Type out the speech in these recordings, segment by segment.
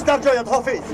дар ҷоят, Ҳофиз.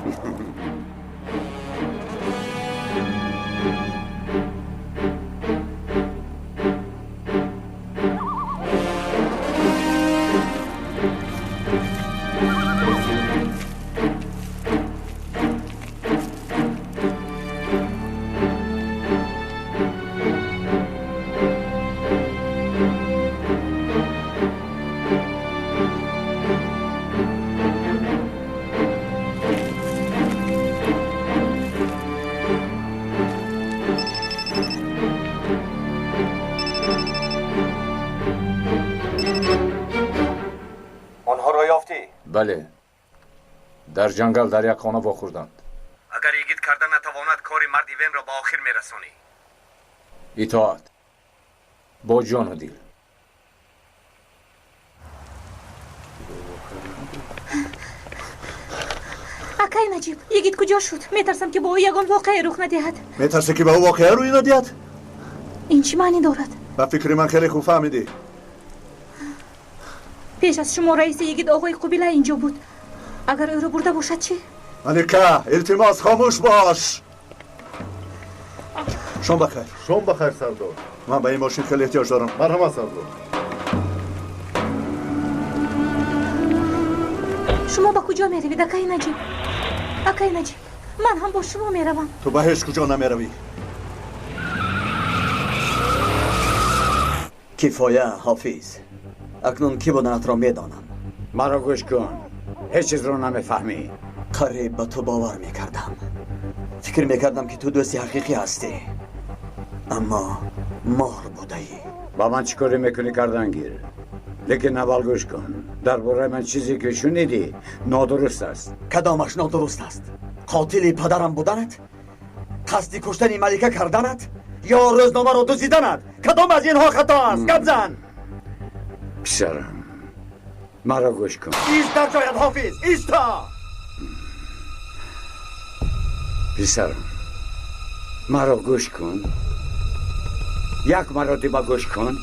Бале, дар ҷангал дар як хона вохӯрданд. Агар йигит карда натавонад, кори марди Венро ба охир мерасонӣ. Итоат бо ҷону дил. Акай Наҷиб, йигит куҷо шуд? Метарсам, ки бо ӯ ягон воқеа рух надиҳад. Метарсӣ, ки ба ӯ воқеа рӯй надиҳад? Ин чӣ маънӣ дорад? Ба фикри ман, хеле хуб фаҳмидӣ. Пеш аз шумо раиси йигит оғои Қубила инҷо буд. Агар ӯро бурда бошад чӣ? Малика, илтимос, хомӯш бош. Шом бахайр. Шом бахайр, сардор. Ман ба ин мошин хеле эҳтиёҷ дорам. Марҳамат, сардор. Шумо ба куҷо меравед, акай Наҷиб? Акай Наҷиб, ман ҳам бо шумо меравам. Ту ба ҳеҷ куҷо намеравӣ. Кифоя, Ҳофиз. Акнун кӣ буданатро медонам. Маро гӯш кун, ҳеҷ чизро намефаҳмӣ. Қариб ба ту бовар мекардам. Фикр мекардам, ки ту дӯсти ҳақиқӣ ҳастӣ, аммо мор будаӣ. Ба ман чӣ коре мекунӣ, кардан гир. Лекин аввал гӯш кун, дар бораи ман чизе ки шунидӣ, нодуруст аст. Кадомаш нодуруст аст? Қотили падарам буданат, қасди куштани малика карданат ё рӯзномаро дуздиданат? Кадом аз инҳо хато аст? Гап зан. Писарам, маро гӯш кун. Ист дар ҷоят, Ҳофиз, иста. Писарам, маро гӯш кун, як маротиба гӯш кун.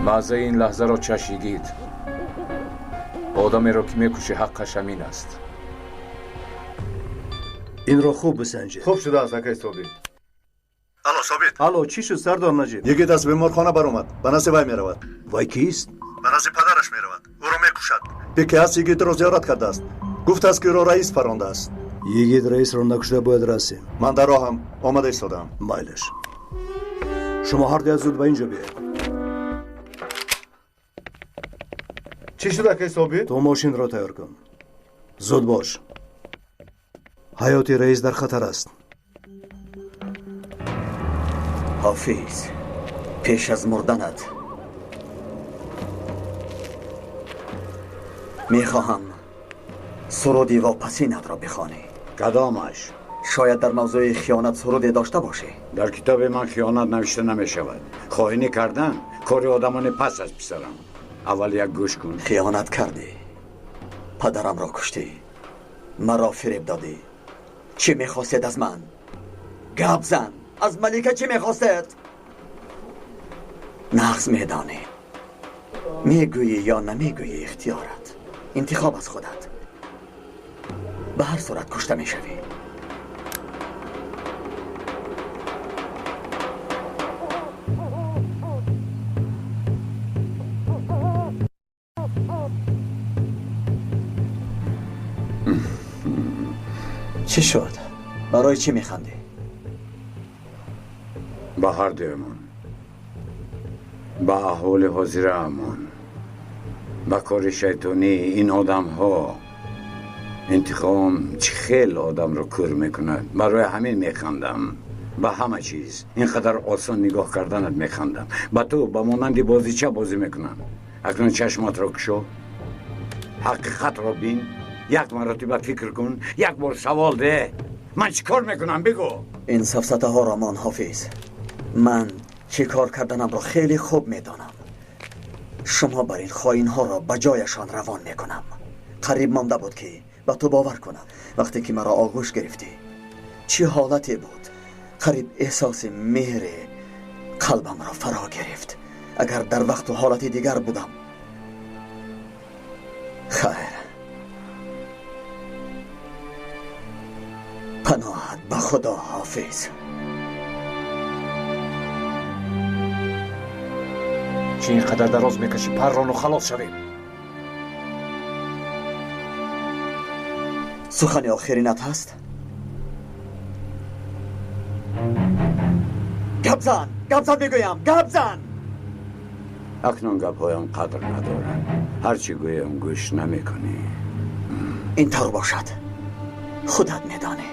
Маззаи ин лаҳзаро чаш, йигит. Одамеро ки мекушӣ, ҳаққаш ҳамин аст. Инро хуб бисанҷед. Хуб шудааст, акай Собит. Алло, Собит. Алло, чӣ шуд, сардор Наҷиб? Йигит аз беморхона баромад, ба назди вай меравад. Вай кист? Ба назди падараш меравад, ӯро мекушад. Пекиас йигитро зиёрат кардааст, гуфтааст, ки ӯро раис парондааст. Йигит раисро накушта бояд расем. Ман дар роҳам, омада истодаам. Майлаш, шумо ҳардуят зуд ба инҷо биёед. Чӣ шуд, акай Собит? Ту мошинро тайёр кун, зуд бош. Ҳаёти раис дар хатар аст. Ҳофиз, пеш аз мурданат мехоҳам суруди вопасинатро бихонӣ. Кадомаш? Шояд дар мавзӯи хиёнат суруде дошта бошӣ. Дар китоби ман хиёнат навишта намешавад. Хоинӣ кардан кори одамони пас аст, писарам. Аввал як гӯш кун. Хиёнат кардӣ, падарамро куштӣ, маро фиреб додӣ. Чӣ мехостед аз ман? Гап зан. Аз малика чӣ мехостед? Нағз медонӣ. Мегӯӣ ё намегӯӣ, ихтиёрат. Интихоб аз худат. Ба ҳар сурат кушта мешавӣ. Чӣ шуд? Барои чӣ механдӣ? Ба ҳар дуямон, ба аҳволи ҳозираамон, ба кори шайтонии ин одамҳо. Интиқом чӣ хел одамро кӯр мекунад. Барои ҳамин механдам. Ба ҳама чиз ин қадар осон нигоҳ карданат механдам. Ба ту ба монанди бозича бозӣ мекунам. Акнун чашматро кушо, ҳақиқатро бин, як маротиба фикр кун, як бор савол деҳ: ман чӣ кор мекунам, бигӯ. Ин сафсатаҳоро мон, Ҳофиз. Ман чӣ кор карданамро хеле хуб медонам. Шумо бар ин хоинҳоро ба ҷояшон равон мекунам. Қариб монда буд, ки ба ту бовар кунам. Вақте ки маро оғӯш гирифтӣ, чӣ ҳолате буд. Қариб эҳсоси меҳре қалбамро фаро гирифт. Агар дар вақту ҳолати дигар будам. Хайр, паноҳат ба Худо, Ҳофиз. Чӣ ин қадар дароз мекашӣ? Паррону халос шавем. Сухани охиринат ҳаст? Гап зан, гап зан, мегӯям, гап зан. Акнун гапҳоям қадр надоранд. Ҳарчи гӯям, гӯш намекунӣ. Ин тавр бошад, худат медонӣ.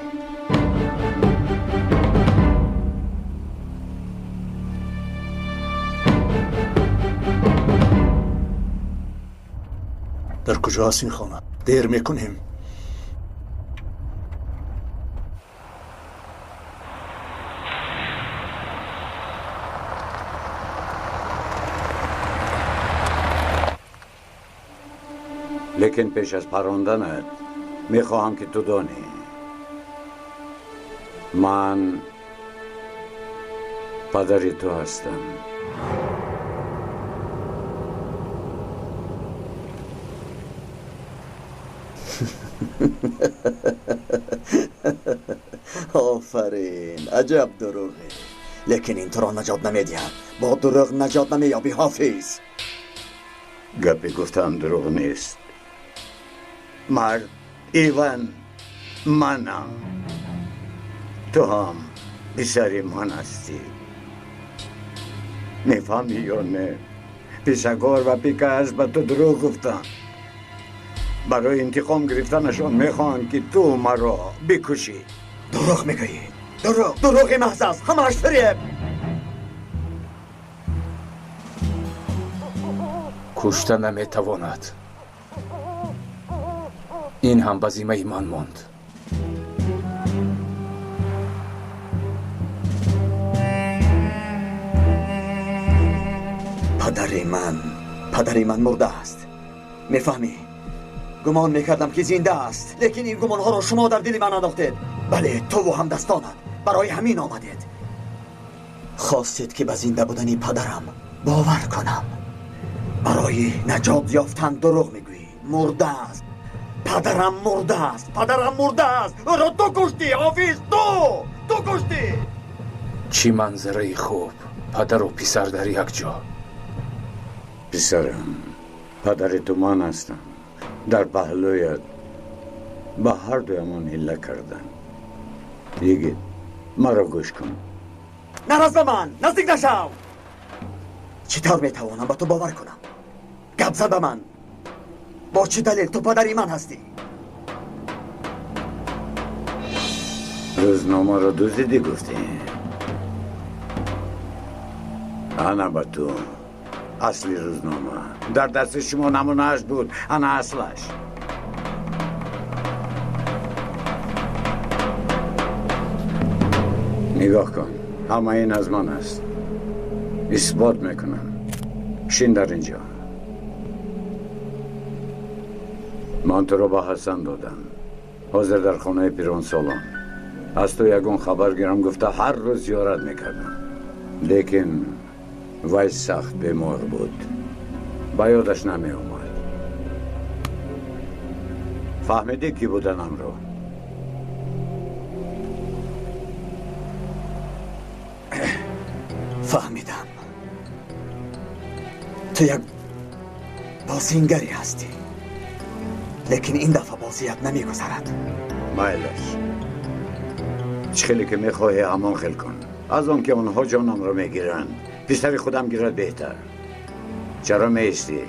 Дар куҷо аст ин хона? Дер мекунем. Лекин пеш аз парронданат мехоҳам, ки ту донӣ, ман падари ту ҳастам. Офарин, аҷаб дурӯғе! Лекин ин туро наҷот намедиҳад. Бо дурӯғ наҷот намеёбӣ, Ҳофиз. Гапе гуфтам дурӯғ нест. Мард Иван манам, ту ҳам писари ман ҳастӣ. Мефаҳмӣ ё не? Писагор ва Пикас ба ту дурӯғ гуфтанд. Барои интиқом гирифтанашон мехоҳанд, ки ту маро бикушӣ. Дурӯғ мегӯӣ, дурӯғ, дурӯғи маҳз аст, ҳамааш фиреб. Кушта наметавонад. Ин ҳам ба зиммаи ман монд. Падари ман, падари ман мурда аст, мефаҳмӣ? Гумон мекардам, ки зинда аст, лекин ин гумонҳоро шумо дар дили ман андохтед. Бале, туву ҳамдастонат барои ҳамин омадед. Хостед, ки ба зинда будани падарам бовар кунам. Барои наҷот ёфтан дурӯғ мегӯӣ. Мурда аст падарам, мурда аст падарам, мурда аст. Ӯро ту куштӣ, Ҳофиз, ту куштӣ. Чӣ манзараи хуб, падару писар дар як ҷо. Писарам, падари ту ман ҳастам. Дар паҳлӯят ба ҳар дуямон ҳилла карданд. Йигит, маро гӯш кун. Нарас ба ман, наздик нашав. Чӣ тавр метавонам ба ту бовар кунам? Гап зан ба ман. Бо чӣ далел ту падари ман ҳастӣ? Рӯзномаро дуздидӣ, гуфтӣ? Ана ба ту асли рӯзнома. Дар дасти шумо намунааш буд, ана аслаш. Нигоҳ кун, ҳама ин аз ман аст. Исбот мекунам. Шин дар ин ҷо. Ман туро ба Ҳасан додам. Ҳозир дар хонаи пиронсолон. Аз ту ягон хабар гирам гуфта, ҳар рӯз зиёрат мекардам. Лекин вай сахт бемор буд, ба ёдаш намеомад. Фаҳмидӣ, кӣ буданамро? Фаҳмидам. Ту як бозингаре ҳастӣ, лекин ин дафъа бозият намегузарад. Майлаш, чӣ хеле ки мехоҳӣ, ҳамон хел кун. Аз он ки онҳо ҷонамро мегиранд, писари худам гирад беҳтар. Чаро меистӣ?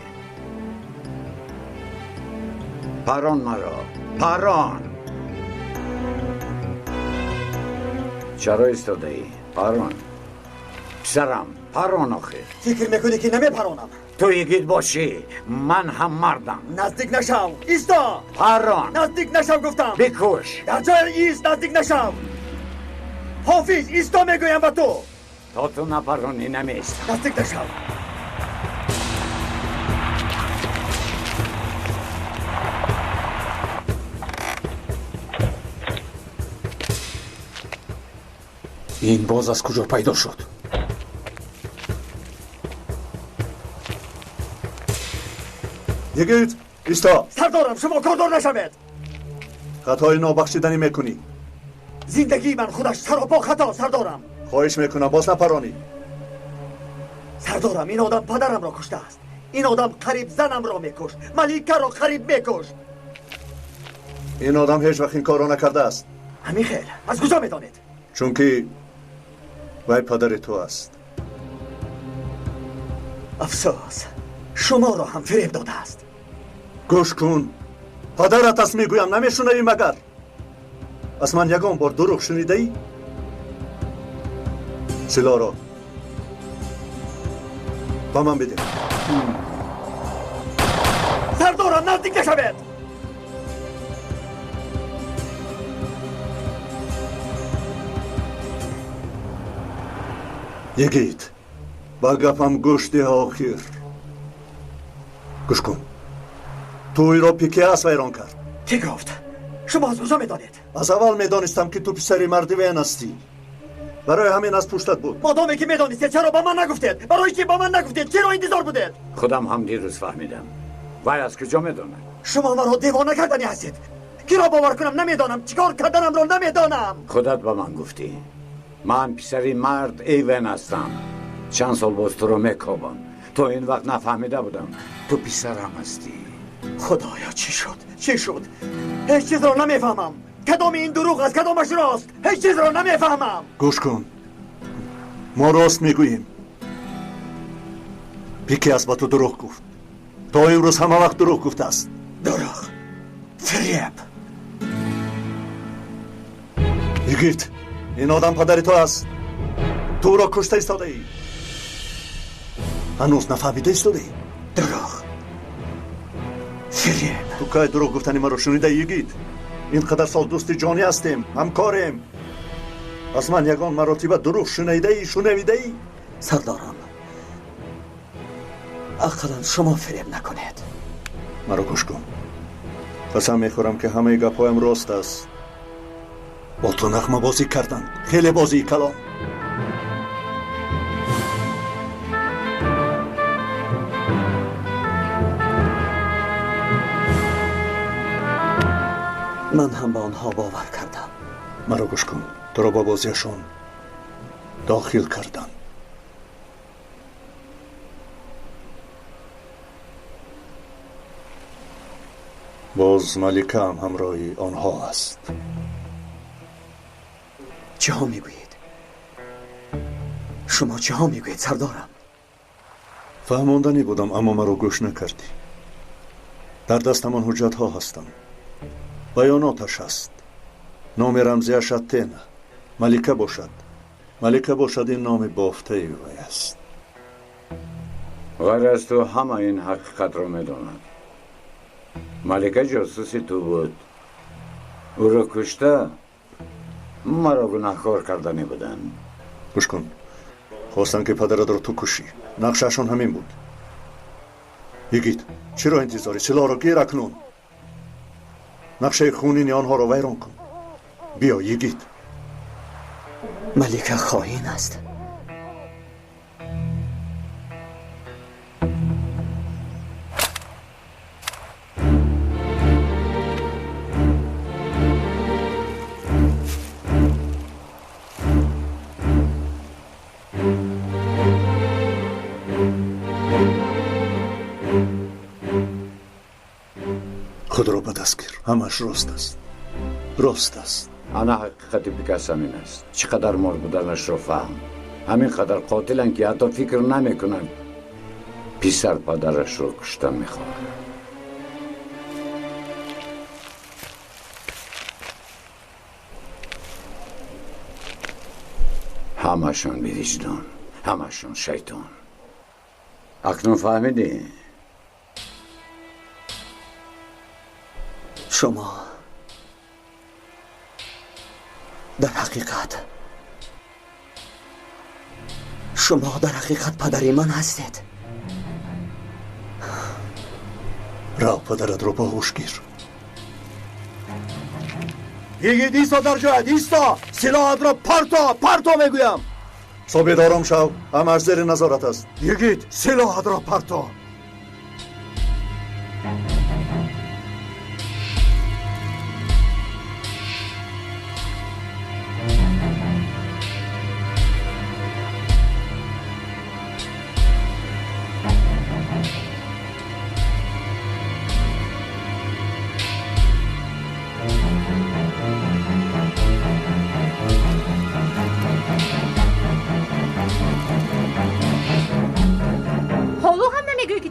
Парон маро, парон. Чаро истодаӣ? Парон, писарам, парон охир. Фикр мекунӣ, ки намепаронам? Ту йигит бошӣ, ман ҳам мардам. Наздик нашав, исто. Парон. Наздик нашав, гуфтам. Бикуш. Дар ҷои ист, наздик нашав. Ҳофиз, исто мегӯям ба ту. То ту напаронӣ, намеистам. Наздик нашав. Ин боз аз куҷо пайдо шуд? Йигит, исто! Сардорам, шумо кордор нашавед! Хатои нобахшиданӣ мекунӣ. Зиндагии ман худаш саропо хато, сардорам. Хоҳиш мекунам, боз напаронӣ. Сардорам, ин одам падарамро куштааст. Ин одам қариб занамро мекушт. Маликаро қариб мекушт. Ин одам ҳеҷ вақт ин корро накардааст. Ҳамин хел. Аз куҷо медонед? Чунки вай падари ту аст. Афсӯс, шуморо ҳам фиреб додааст. Гӯш кун, падарат аст мегӯям, намешунавӣ магар? Аз ман ягон бор дурӯғ шунидаӣ? Силоҳро ба ман бидеҳ. Сардорам, наздик нашавед! Йигит, ба гапам гӯш деҳ охир. Гӯш кун, тӯйро Пикеас вайрон кард. Кӣ гуфт? Шумо аз куҷо медонед? Аз аввал медонистам, ки ту писари марди Вен ҳастӣ. Барои ҳамин аз пуштат буд. Модоме ки медонистед, чаро ба ман нагуфтед? Барои чӣ ба ман нагуфтед? Чиро интизор будед? Худам ҳам дирӯз фаҳмидам. Вай аз куҷо медонад? Шумо маро девона кардани ҳастед. Киро бовар кунам намедонам. Чӣ кор карданамро намедонам. Худат ба ман гуфтӣ. Ман писари мард Эвен ҳастам. Чанд сол боз туро мекобам. То ин вақт нафаҳмида будам. Ту писарам ҳастӣ. Худоё, чӣ шуд? Чӣ шуд? Ҳеҷ чизро намефаҳмам. Кадоми ин дурӯғ аст, кадомаш рост? Ҳеҷ чизро намефаҳмам. Гӯш кун, мо рост мегӯем. Пикеас ба ту дурӯғ гуфт. То имрӯз ҳама вақт дурӯғ гуфтааст. Дурӯғ, фиреб. Йигит, ин одам падари ту аст. Ту ӯро кушта истодаӣ. Ҳанӯз нафаҳмида истодаӣ. Дурӯғ, фиреб. Ту кай дурӯғ гуфтани маро шунидаӣ, йигит? Ин қадар сол дӯсти ҷонӣ ҳастем, ҳамкорем. Аз ман ягон маротиба дурӯғ шунидаӣ, шунавидаӣ? Сардорам, ақаллан шумо фиреб накунед. Маро гӯш кун. Қасам мехӯрам, ки ҳамаи гапҳоям рост аст. Бо ту нағмабозӣ карданд, хеле бозии калон. Ман ҳам ба онҳо бовар кардам. Маро гӯш кун, туро ба бозиашон дохил карданд. Боз Маликаам ҳамроҳи онҳо аст. Чиҳо мегӯед? Шумо чиҳо мегӯед, сардорам? Фаҳмонданӣ будам, аммо маро гӯш накардӣ. Дар дастам он ҳуҷҷатҳо ҳастанд. Баёноташ аст. Номи рамзиаш Атена. Малика бошад. Малика бошад, ин номи бофтаи вай аст. Ғайр аз ту ҳама ин ҳақиқатро медонад. Малика ҷосуси ту буд. Ӯро кушта маро гунаҳкор карданӣ буданд. Гӯш кун, хостанд, ки падаратро ту кушӣ. Нақшаашон ҳамин буд. Йигит, чиро интизорӣ? Силоҳро гир акнун. Нақшаи хунини онҳоро вайрон кун. Биё, йигит. Малика хоин аст. Худро ба даст гир. Ҳамаш рост аст. Рост аст. Ана ҳақиқати Пикас ҳамин аст. Чӣ қадар мор буданашро фаҳм. Ҳамин қадар қотиланд, ки ҳатто фикр намекунанд писар падарашро куштан мехоҳад. Ҳамашон бевиҷдон, ҳамашон шайтон. Акнун фаҳмидӣ? Шумо дар ҳақиқат, шумо дар ҳақиқат падари ман ҳастед. Рав, падаратро бағӯш гир. Йигит, исто дар ҷоят, исто! Силоҳатро парто, парто мегӯям. Собит, ором шав, ҳамааш зери назорат аст. Йигит, силоҳатро парто.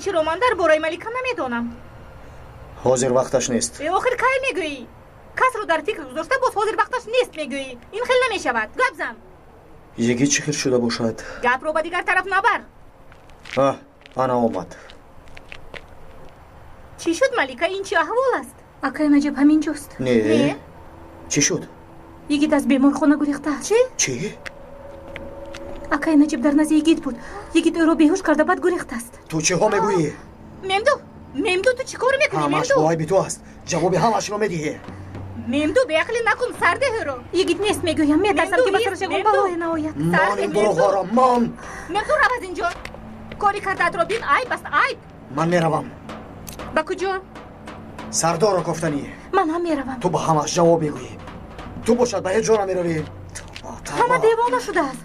Чаро ман дар бораи Малика намедонам? Ҳозир вақташ нест. Охир кай мегӯӣ? Касро дар фикр гузошта боз ҳозир вақташ нест мегӯӣ. Ин хел намешавад. Гап зан. Йигит чӣ хел шуда бошад? Гапро ба дигар тараф набар. Ана омад. Чӣ шуд, Малика? Ин чӣ аҳвол аст? Акай Наҷиб ҳамин ҷост. Не. Чӣ шуд? Йигит аз беморхона гурехтааст. Чӣ? Чӣ? Акай Наҷиб дар назди Йигит буд. Йигит ӯро беҳуш карда баъд гурехтааст. Ту чиҳо мегӯӣ? Мемду, Мемду, ту чӣ кор мекунӣ? Ҳамаш бо айби ту аст. Ҷавоби ҳамашро медиҳӣ. Мемду, беақлӣ накун, сарде ӯро. Йигит нест мегӯям, метарсам ки ба сараш ягон балое наояд. Ман ин дурӯғҳоро, ман! Мемду, рав аз инҷо. Кори кардаатро бин, айб аст, айб. Ман меравам. Ба куҷо? Сардорро кофтанӣ. Ман ҳам меравам. Ту ба ҳамаш ҷавоб мегӯӣ. Ту бошад ба ҳеҷ ҷо намеравӣ. Ҳама девона шудааст.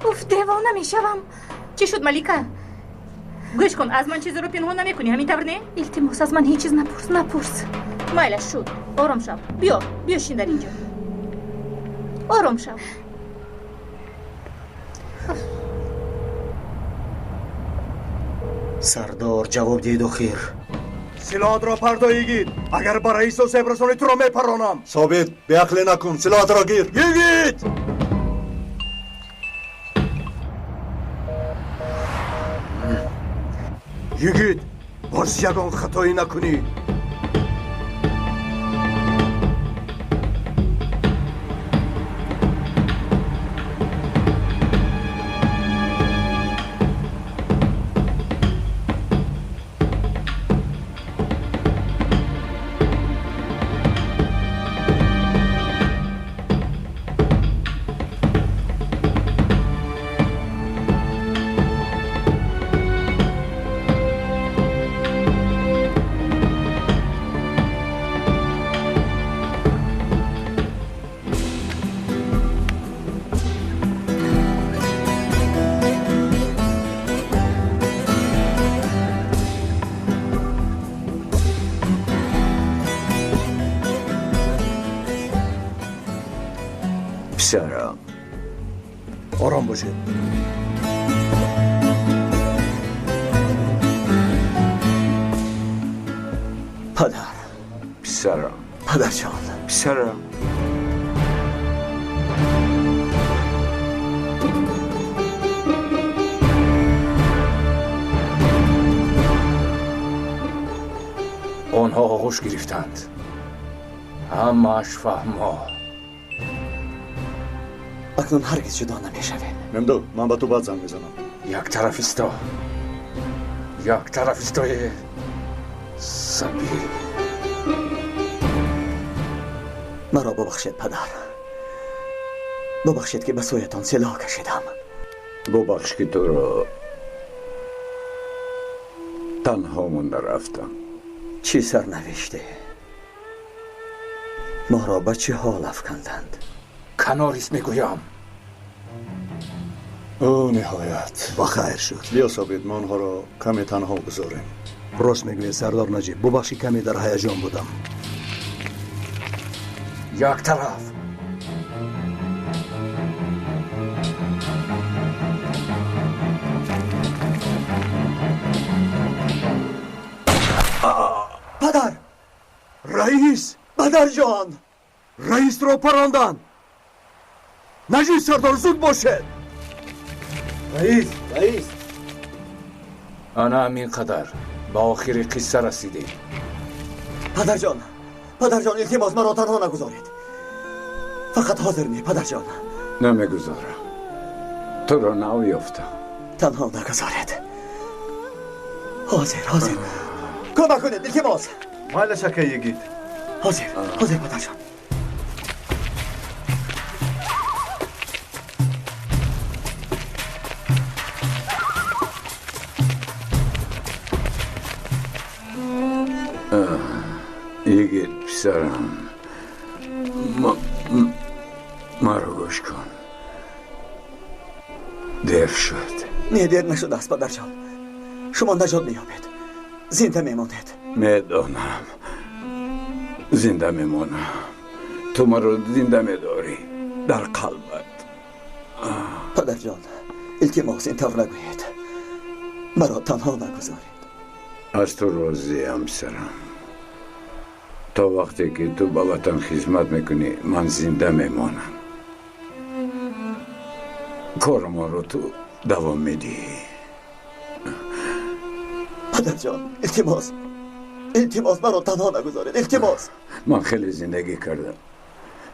Уф, девона мешавам. Чӣ шуд, Малика? Гӯш кун, аз ман чизеро пинҳон намекунӣ, ҳамин тавр не? Илтимос, аз ман ҳеҷ чиз напурс, напурс. Майлаш шуд, ором шав. Биё, биё шин дар инҷо. Ором шав. Сардор, ҷавоб диҳед охир. Силоҳатро пардо, йигит. Агар ба раисо себ расонӣ, туро мепаронам. Собит, беақлӣ накун, силоҳатро гир. Йигит! Йигит, боз ягон хатоӣ накунӣ. پسرم آرام باشید. پدر. پسرم. پدر جان. پسرم. آنها آغوش گرفتند. همه‌اش فهما. اکنون هرگز جدا نمیشویم. ممدو، من با تو بعد زنگ میزنم. یک طرف ایستا، یک طرف ایستای سبیل. مرا ببخشید پدر، ببخشید که به سویتان سلاح کشیدم. ببخش که تو را تنها مانده رفتم. چی سرنوشته ما را به چه حال افکندند؟ کناریس میگویم. او نهایت بخیر شد. بیا ثابت، ما آنها را کمی تنها بگذاریم. راست میگوی سردار نجیب، ببخشید کمی در هیجان بودم. یک طرف. پدر. رئیس. پدر جان. رئیس را پراندن. نجیب سردار، زود باشد. رئیس، رئیس. انا همین قدر به آخر قصه رسیدیم. پدر جان، پدر جان، التماس مرا تنها نگذارید. فقط حاضر می پدر جان. نمیگذارم. تو را نایافتم. تنها نگذارید. حاضر، حاضر. کمک کنید التماس. مالش اکه یگید. حاضر، حاضر پدر جان. Писарам, маро гӯш кун. Дер шуд. Не, дер нашудааст, падарҷон. Шумо наҷот меёбед, зинда мемонед. Медонам, зинда мемонам. Ту маро зинда медорӣ дар қалбат. Падарҷон, илтимос, ин тавр нагӯед. Маро танҳо нагузоред. Аз ту розиам, писарам. То вақте ки ту ба ватан хизмат мекунӣ, ман зинда мемонам. Корамонро ту давом медиҳӣ. Падарҷон, илтимос, илтимос, маро танҳо нагузоред, илтимос. Ман хеле зиндагӣ кардам.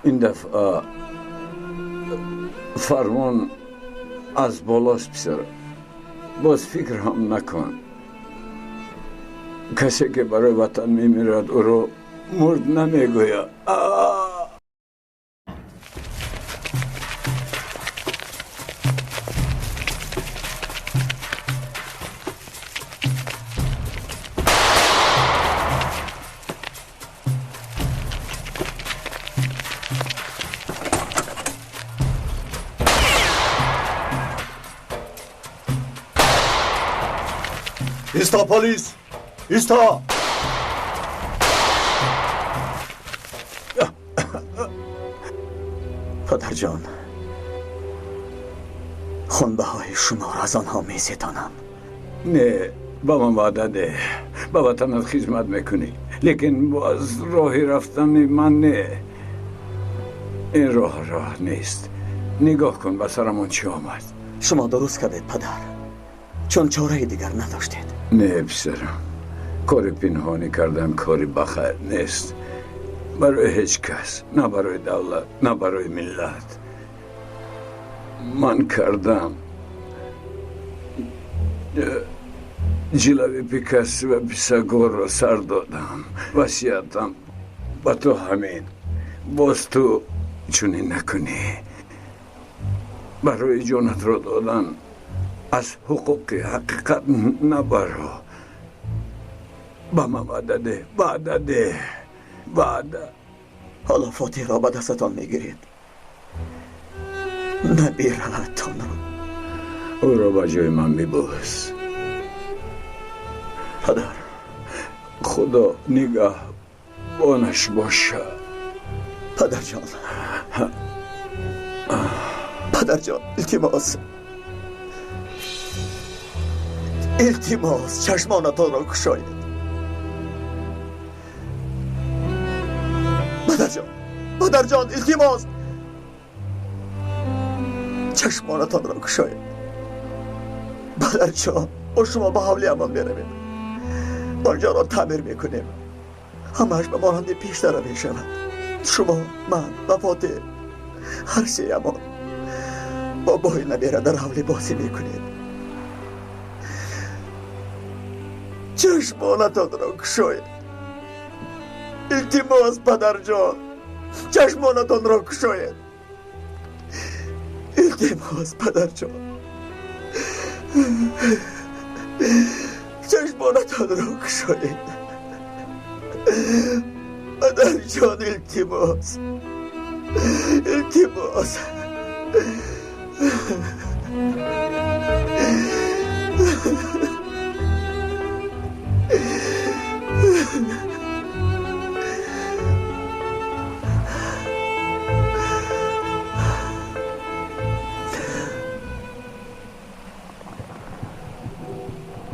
Ин дафъа фармон аз болост, писарам. Боз фикр ҳам накун. Касе ки барои ватан мемирад, ӯро мурд намегӯяд. Исто, полис! Исто! Падарҷон, хунбаҳои шуморо аз онҳо месетонам. Не, ба ман ваъда деҳ, ба ватанат хизмат мекунӣ, лекин боз роҳи рафтани ман не. Ин роҳ роҳ нест. Нигоҳ кун, ба сарамон чӣ омад. Шумо дуруст кардед, падар, чун чораи дигар надоштед. Не, писарам, кори пинҳонӣ кардан кори бахайр нест. Барои ҳеҷ кас, на барои давлат, на барои миллат. Ман кардам. Ҷилави Пикас ва Писагорро сар додам. Васиятам ба ту ҳамин. Боз ту чунин накунӣ. Барои ҷонатро додан аз ҳуқуқи ҳақиқат набаро. Ба ман ваъда деҳ, ваъда деҳ, ваъда. Ҳоло Фотиҳро ба дастатон мегиред, набираатонро. Ӯро ба ҷои ман бибӯс. Падар, Худо нигаҳбонаш бошад. Падарҷон, падарҷон, илтимос, илтимос, чашмонатонро кушоед. Падарҷон, падарҷон, илтимос, чашмонатонро кушоед. Падарҷон, бо шумо ба ҳавлиамон меравем. Онҷоро таъмир мекунем. Ҳамааш ба монанди пештара мешавад. Шумо, ман ва Фотиҳ, ҳар сеямон бобои набера дар ҳавлӣ бозӣ мекунем. Чашмонатонро кушоед. Илтимос, падарҷон, чашмонатонро кушоед. Илтимос, падарҷон, чашмонатонро кушоед. Падарҷон, илтимос, илтимос.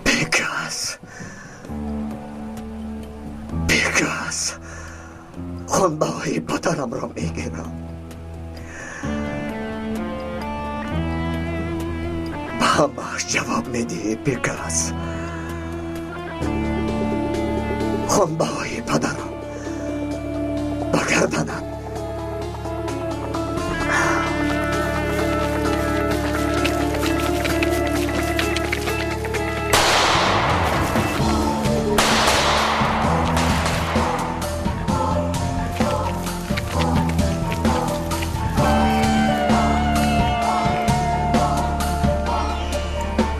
Бекас, бекас, хунбаҳои падарамро мегирам. Ба ҳамааш ҷавоб медиҳӣ, бекас. Хунбаҳои падарам ба гарданат.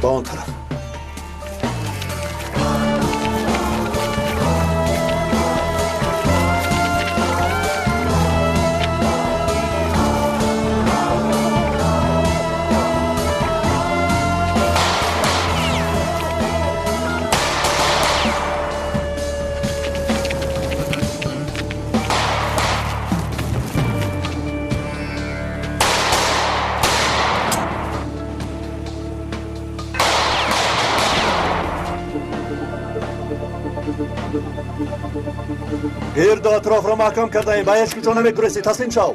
Ба он тараф. Гирду атрофро маҳкам кардаем, ба ҳеҷ куҷо намегурезӣ. Таслим шав.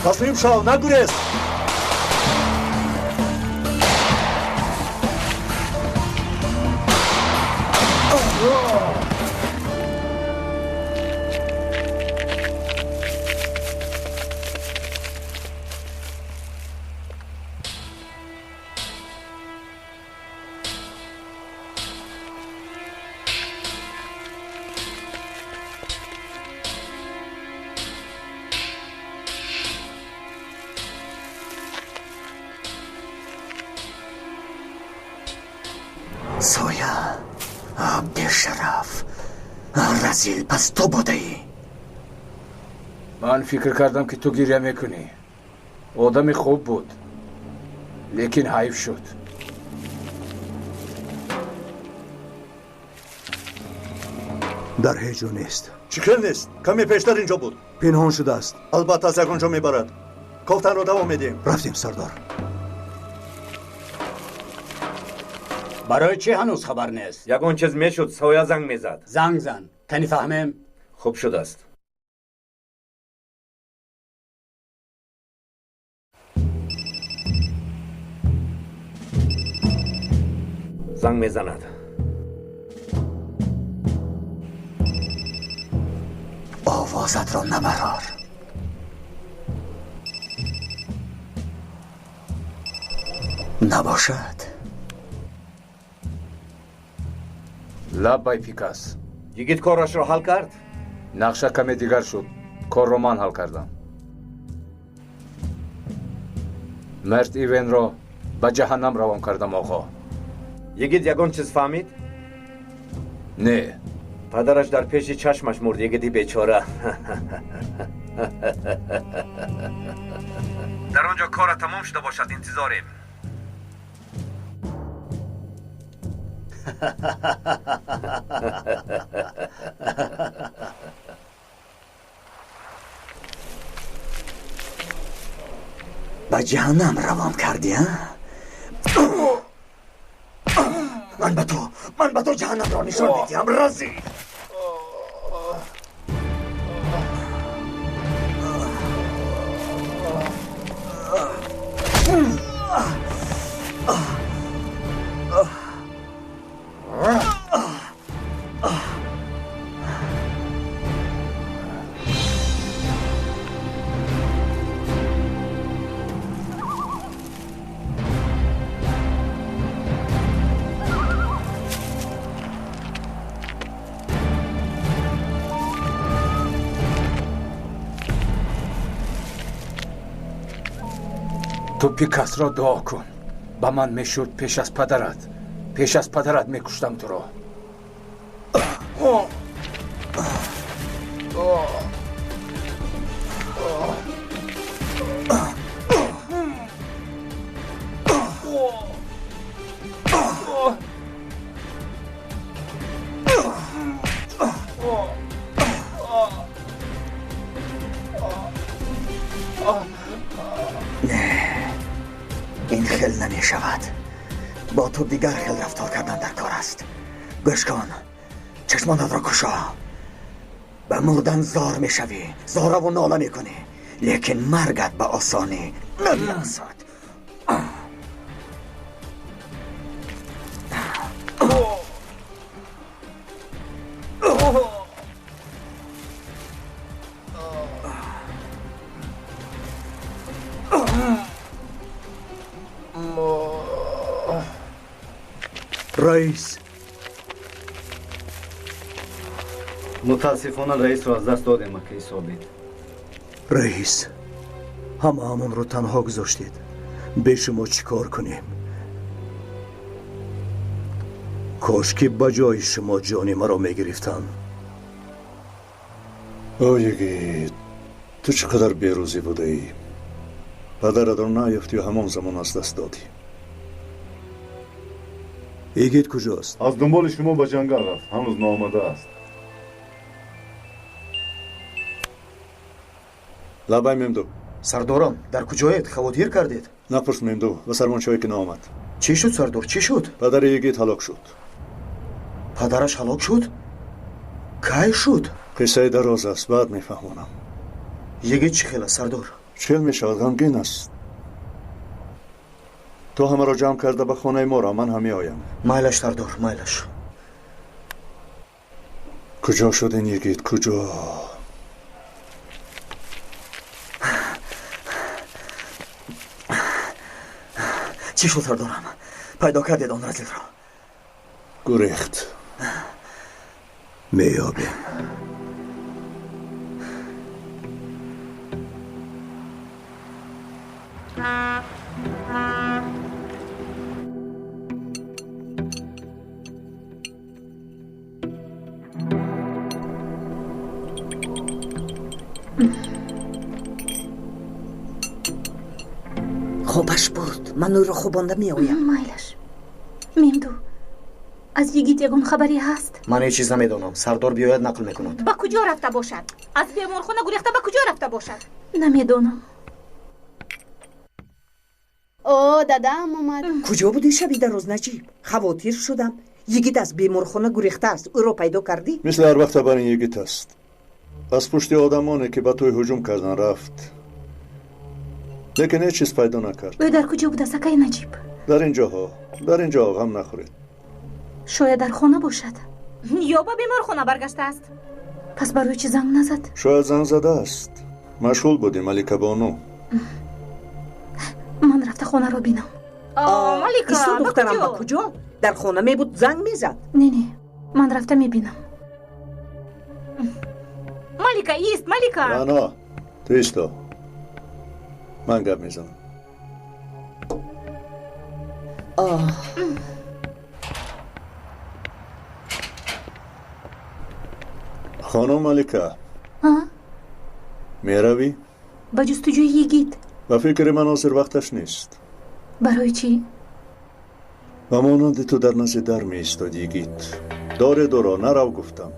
Таслим шав, нагурез. Соя, бешараф, разил, пас ту будаӣ. Ман фикр кардам, ки ту гиря мекунӣ. Одами хуб буд, лекин ҳайф шуд. Дар ҳеҷ ҷо нест. Чӣ хел нест? Каме пештар инҷо буд. Пинҳон шудааст. Албатта аз ягон ҷо мебарад. Кофтанро давом медиҳем. Рафтем, сардор. Барои чӣ ҳанӯз хабар нест? Ягон чиз мешуд, Соя занг мезад. Занг зан, кани фаҳмем. Хуб шудааст. Занг мезанад. Овозатро набарор. Набошад. Лаббай, Пикас. Йигит корашро ҳал кард? Нақша каме дигар шуд. Корро ман ҳал кардам. Мард Ивенро ба ҷаҳаннам равон кардам, оғо. Йигит ягон чиз фаҳмид? Не. Падараш дар пеши чашмаш мурд, йигити бечора. Дар он ҷо кора тамом шуда бошад, интизорем. Ба ҷаҳаннам равон кардӣ, а? Ман ба ту ҷаҳаннамро нишон медиҳам, разил. Ту Пикасро дуо кун. Ба ман мешуд пеш аз падарат. Пеш аз падарат мекуштам туро. Ин хел намешавад. Бо ту дигар хел рафтор кардан дар кор аст. Гӯш кун, чашмонатро кушо. Ба мурдан зор мешавӣ, зораву нола мекунӣ, лекин маргат ба осонӣ намерасад. Раис. Мутаассифона раисро аз даст додем, акаи Собит. Раис, ҳамаамонро танҳо гузоштед. Бе шумо чӣ кор кунем? Кош ки ба ҷои шумо ҷони маро мегирифтанд. О, йигит, ту чӣ қадар берӯзӣ будаӣ. Падаратро наёфтию ҳамон замон аз даст додӣ. Йигит куҷост? Аз дунболи шумо ба ҷангал рафт, ҳанӯз наомадааст. Лабай Мемду. Сардорам, дар куҷоед? Хавотир кардед? Напурс Мемду, ба сармончое ки наомад. Чӣ шуд, сардор, чӣ шуд? Падари Йигит ҳалок шуд. Падараш ҳалок шуд? Кай шуд? Қиссаи дароз аст, баъд мефаҳмонам. Йигит чӣ хел аст, сардор? Чӣ хел мешавад, ғамгин аст. Ту ҳамаро ҷамъ карда ба хонаи мо ра, ман ҳам меоям. Майлаш, сардор, майлаш. Куҷо шуд ин йигит, куҷо? Чӣ шуд, сардорам? Пайдо кардед он разилро? Гурехт. Меёбем. Хобаш бурд. Ман ӯро хобонда меоям. Майлаш. Мемду, аз йигит ягон хабаре ҳаст? Ман ҳеҷ чиз намедонам. Сардор биёяд, нақл мекунад. Ба куҷо рафта бошад? Аз беморхона гурехта ба куҷо рафта бошад? Намедонам. О, дадаам омад. Куҷо будӣ шаби дароз, Наҷиб? Хавотир шудам. Йигит аз беморхона гурехтааст. Ӯро пайдо кардӣ? Мисли ҳар вақт бар ин йигит аст. Аз пушти одамоне ки ба тӯй ҳуҷум кардан рафт. Лекин ҳеҷ чиз пайдо накард. Ӯ дар куҷо будааст, акаи Наҷиб? Дар ин ҷоҳо, дар ин ҷоҳо, ғам нахӯред. Шояд дар хона бошад. Ё ба беморхона баргаштааст. Пас барои чӣ занг назад? Шояд занг задааст. Машғул будӣ, Маликабону. Ман рафта хонаро бинам. Малика, исто духтарам, ба куҷо? Дар хона мебуд, занг мезад. Не, не, ман рафта мебинам. Малика, ист, Малика! Рано, ту исто. Ман гап мезанам. Хонум Малика, меравӣ? Ба ҷустуҷӯи йигит. Ба фикри ман ҳозир вақташ нест. Барои чӣ? Ба монанди ту дар назди дар меистод йигит. Доред ӯро, нарав гуфтам.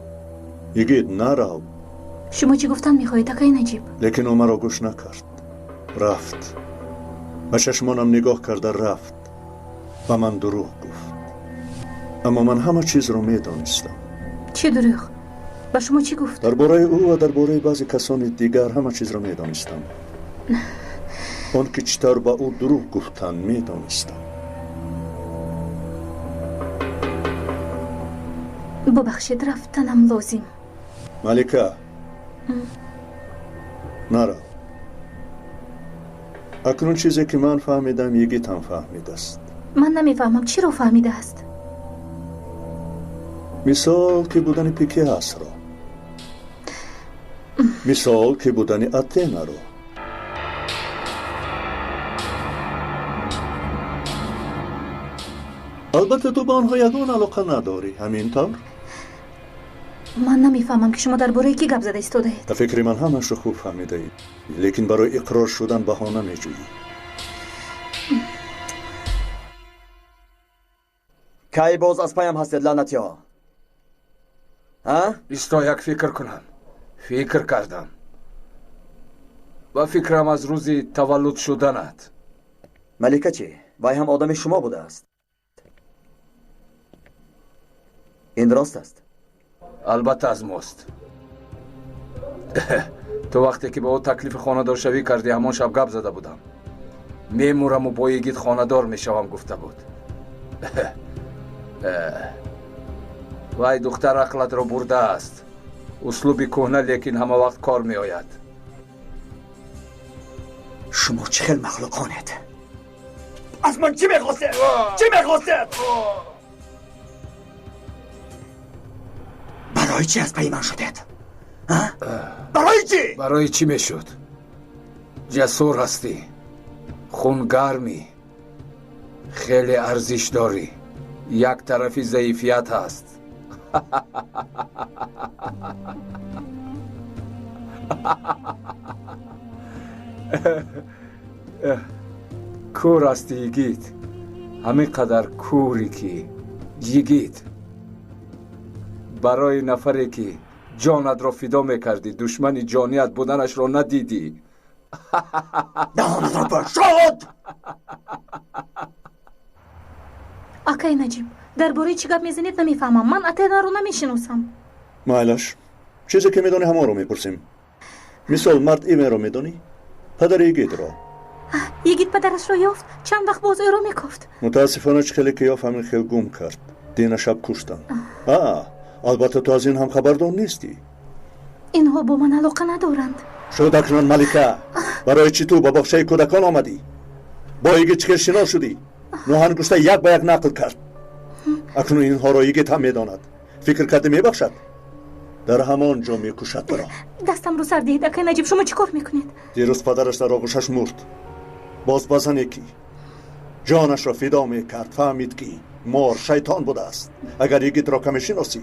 Йигит, нарав. Шумо чӣ гуфтан мехоҳед, акаи Наҷиб? Лекин ӯ маро гӯш накард. Рафт. Ба чашмонам нигоҳ карда рафт. Ба ман дурӯғ гуфт. Аммо ман ҳама чизро медонистам. Чӣ дурӯғ? Ба шумо чӣ гуфт? Дар бораи ӯ ва дар бораи баъзе касони дигар ҳама чизро медонистам. Он ки чӣ тавр ба ӯ дурӯғ гуфтанд медонистам. Бубахшед, рафтанам лозим. Малика, нарав. Акнун чизе ки ман фаҳмидам, йигит ҳам фаҳмидааст. Ман намефаҳмам, чиро фаҳмидааст? Мисол ки будани Пикиасро, мисол ки будани Атенаро. Албатта ту ба онҳо ягон алоқа надорӣ, ҳамин тавр? Ман намефаҳмам, ки шумо дар бораи кӣ гап зада истодаед. Ба фикри ман ҳамаашро хуб фаҳмидаӣ, лекин барои иқрор шудан баҳона меҷӯӣ. Кай боз аз паям ҳастед, лаънатиҳо? Исто як фикр кунам. Фикр кардам. Ба фикрам аз рӯзи таваллуд шуданат. Малика чӣ? Вай ҳам одами шумо будааст. Ин рост аст? Албатта аз мост. Ту вақте ки ба ӯ таклифи хонадоршавӣ кардӣ, ҳамон шаб гап зада будам. Мемураму бо йигит хонадор мешавам гуфта буд. Вай духтар ақлатро бурдааст. Услуби кӯҳна, лекин ҳама вақт кор меояд. Шумо чӣ хел махлуқонед? Аз ман чӣ мехостед? Чӣ мехостед? Барои чӣ аз пайи ман шудед? Барои чӣ? Барои чӣ мешуд? Ҷасур ҳастӣ, хунгармӣ, хеле арзиш дорӣ. Як тарафи заифият ҳаст. Кӯр ҳастӣ, йигит. ҳамин қадар кӯрӣ, ки Йигит, барои нафаре ки ҷонатро фидо мекардӣ, душмани ҷоният буданашро надидӣ. Даҳонатро пӯшод! Акай Наҷиб, дар бораи чӣ гап мезанед намефаҳмам. Ман Атенаро намешиносам. Майлаш, чизе ки медонӣ ҳамонро мепурсем. Мисол, мард Именро медонӣ? Падари Йигитро. Йигит падарашро ёфт, чанд вақт боз ӯро мекофт. Мутаассифона чӣ хеле ки ёфт, ҳамин хел гум кард. Дина шаб куштанд. Албатта ту аз ин ҳам хабардор нестӣ. Инҳо бо ман алоқа надоранд. Шуд акнун, Малика, барои чӣ ту ба боғчаи кӯдакон омадӣ? Бо Йигит чӣ хел шинос шудӣ? Нӯҳангушта як ба як нақл кард. Акнун инҳоро Йигит ҳам медонад. Фикр кардӣ мебахшад? Дар ҳамон ҷо мекушад туро. Дастамро сар диҳед, акай Наҷиб, шумо чӣ кор мекунед? Дирӯз падараш дар оғӯшаш мурд. Боз ба зане ки ҷонашро фидо мекард, фаҳмид ки мор шайтон будааст. Агар Йигитро каме шиносӣ,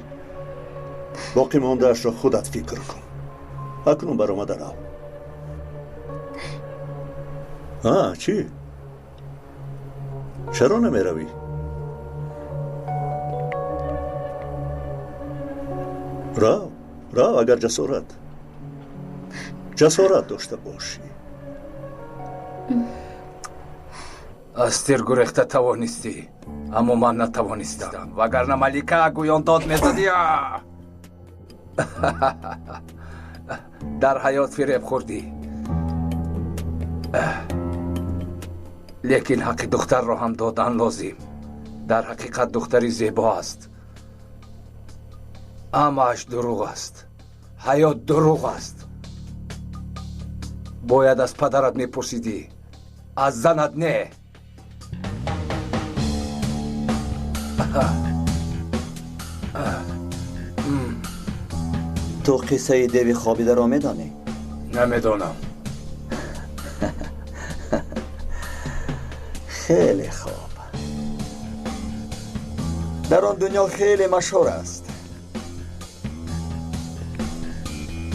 боқӣ мондаашро худат фикр кун. Акнун баромада рав. Чӣ? Чаро намеравӣ? Рав, рав, агар ҷасорат дошта бошӣ. Аз тир гурехта тавонистӣ, аммо ман натавонистам. Вагарна Малика гӯён дод мезадӣ. Дар ҳаёт фиреб хӯрдӣ, лекин ҳаққи духтарро ҳам додан лозим. Дар ҳақиқат духтари зебо аст. Ҳамааш дурӯғ аст. Ҳаёт дурӯғ аст. Бояд аз падарат мепурсидӣ, аз занат не. Ту қиссаи деви хобидаро медонӣ? Намедонам. Хеле хуб. Дар он дунё хеле машҳур аст.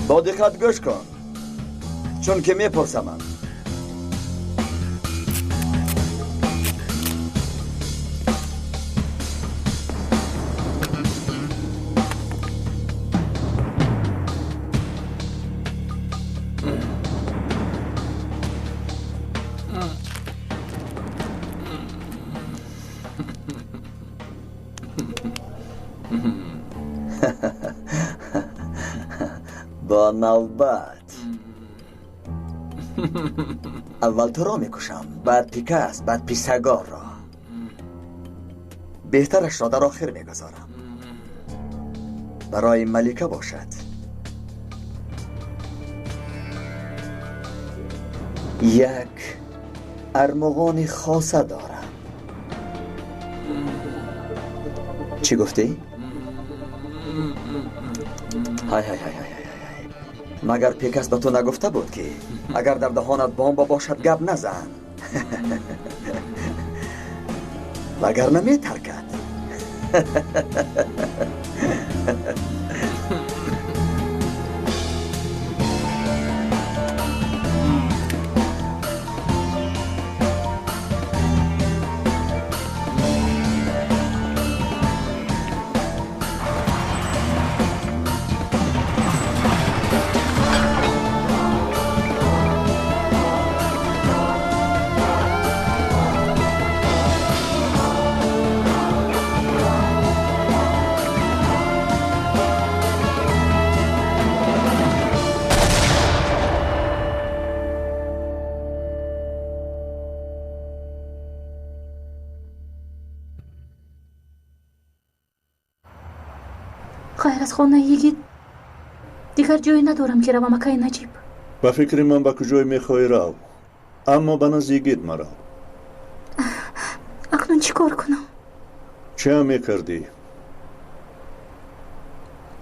Бо диққат гӯш кун, чунки мепурсамам. Бо навбат. Аввал туро мекушам, баъд Пикас, баъд Писагорро. Беҳтарашро дар охир мегузорам. Барои Малика бошад. Як армуғони хоса дорам. Чӣ гуфтӣ? Ҳай ҳай ҳай ҳай. Магар Пикас ба ту нагуфта буд, ки агар дар даҳонат бомба бошад гап назан? Вагарна метаркад. Ғайр аз хонаи Йигит дигар ҷое надорам ки равам, акай Наҷиб. Ба фикри ман ба куҷое мехоҳӣ рав, аммо ба назди Йигит марав. Акнун чӣ кор кунам? Чӣ ҳам мекардӣ?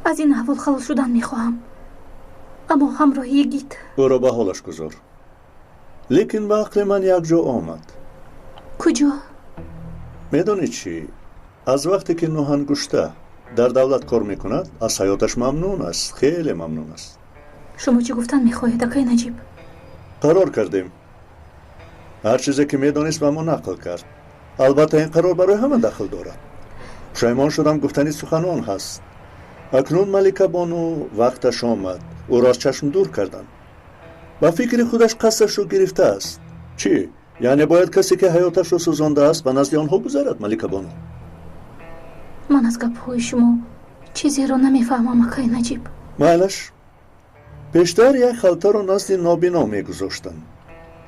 Аз ин аҳвол халос шудан мехоҳам, аммо ҳамроҳи Йигит. Ӯро ба ҳолаш гузор. Лекин ба ақли ман як ҷо омад. Куҷо? Медонӣ чӣ? Аз вақте ки Нӯҳангушта дар давлат кор мекунад, аз ҳаёташ мамнун аст, хеле мамнун аст. Шумо чӣ гуфтан мехоҳед, акай Наҷиб? Қарор кардем. Ҳар чизе ки медонист ба мо нақл кард. Албатта ин қарор барои ҳама дахл дорад. Пушаймон шудам, гуфтани суханон ҳаст. Акнун Малика бону вақташ омад. Ӯро аз чашм дур карданд. Ба фикри худаш қасдашро гирифтааст. Чӣ? Яъне бояд касе ки ҳаёташро сӯзондааст ба назди онҳо гузарад, Малика бону. Ман аз гапҳои шумо чизеро намефаҳмам, акай Наҷиб. Майлаш, пештар як халтаро назди нобино мегузоштанд.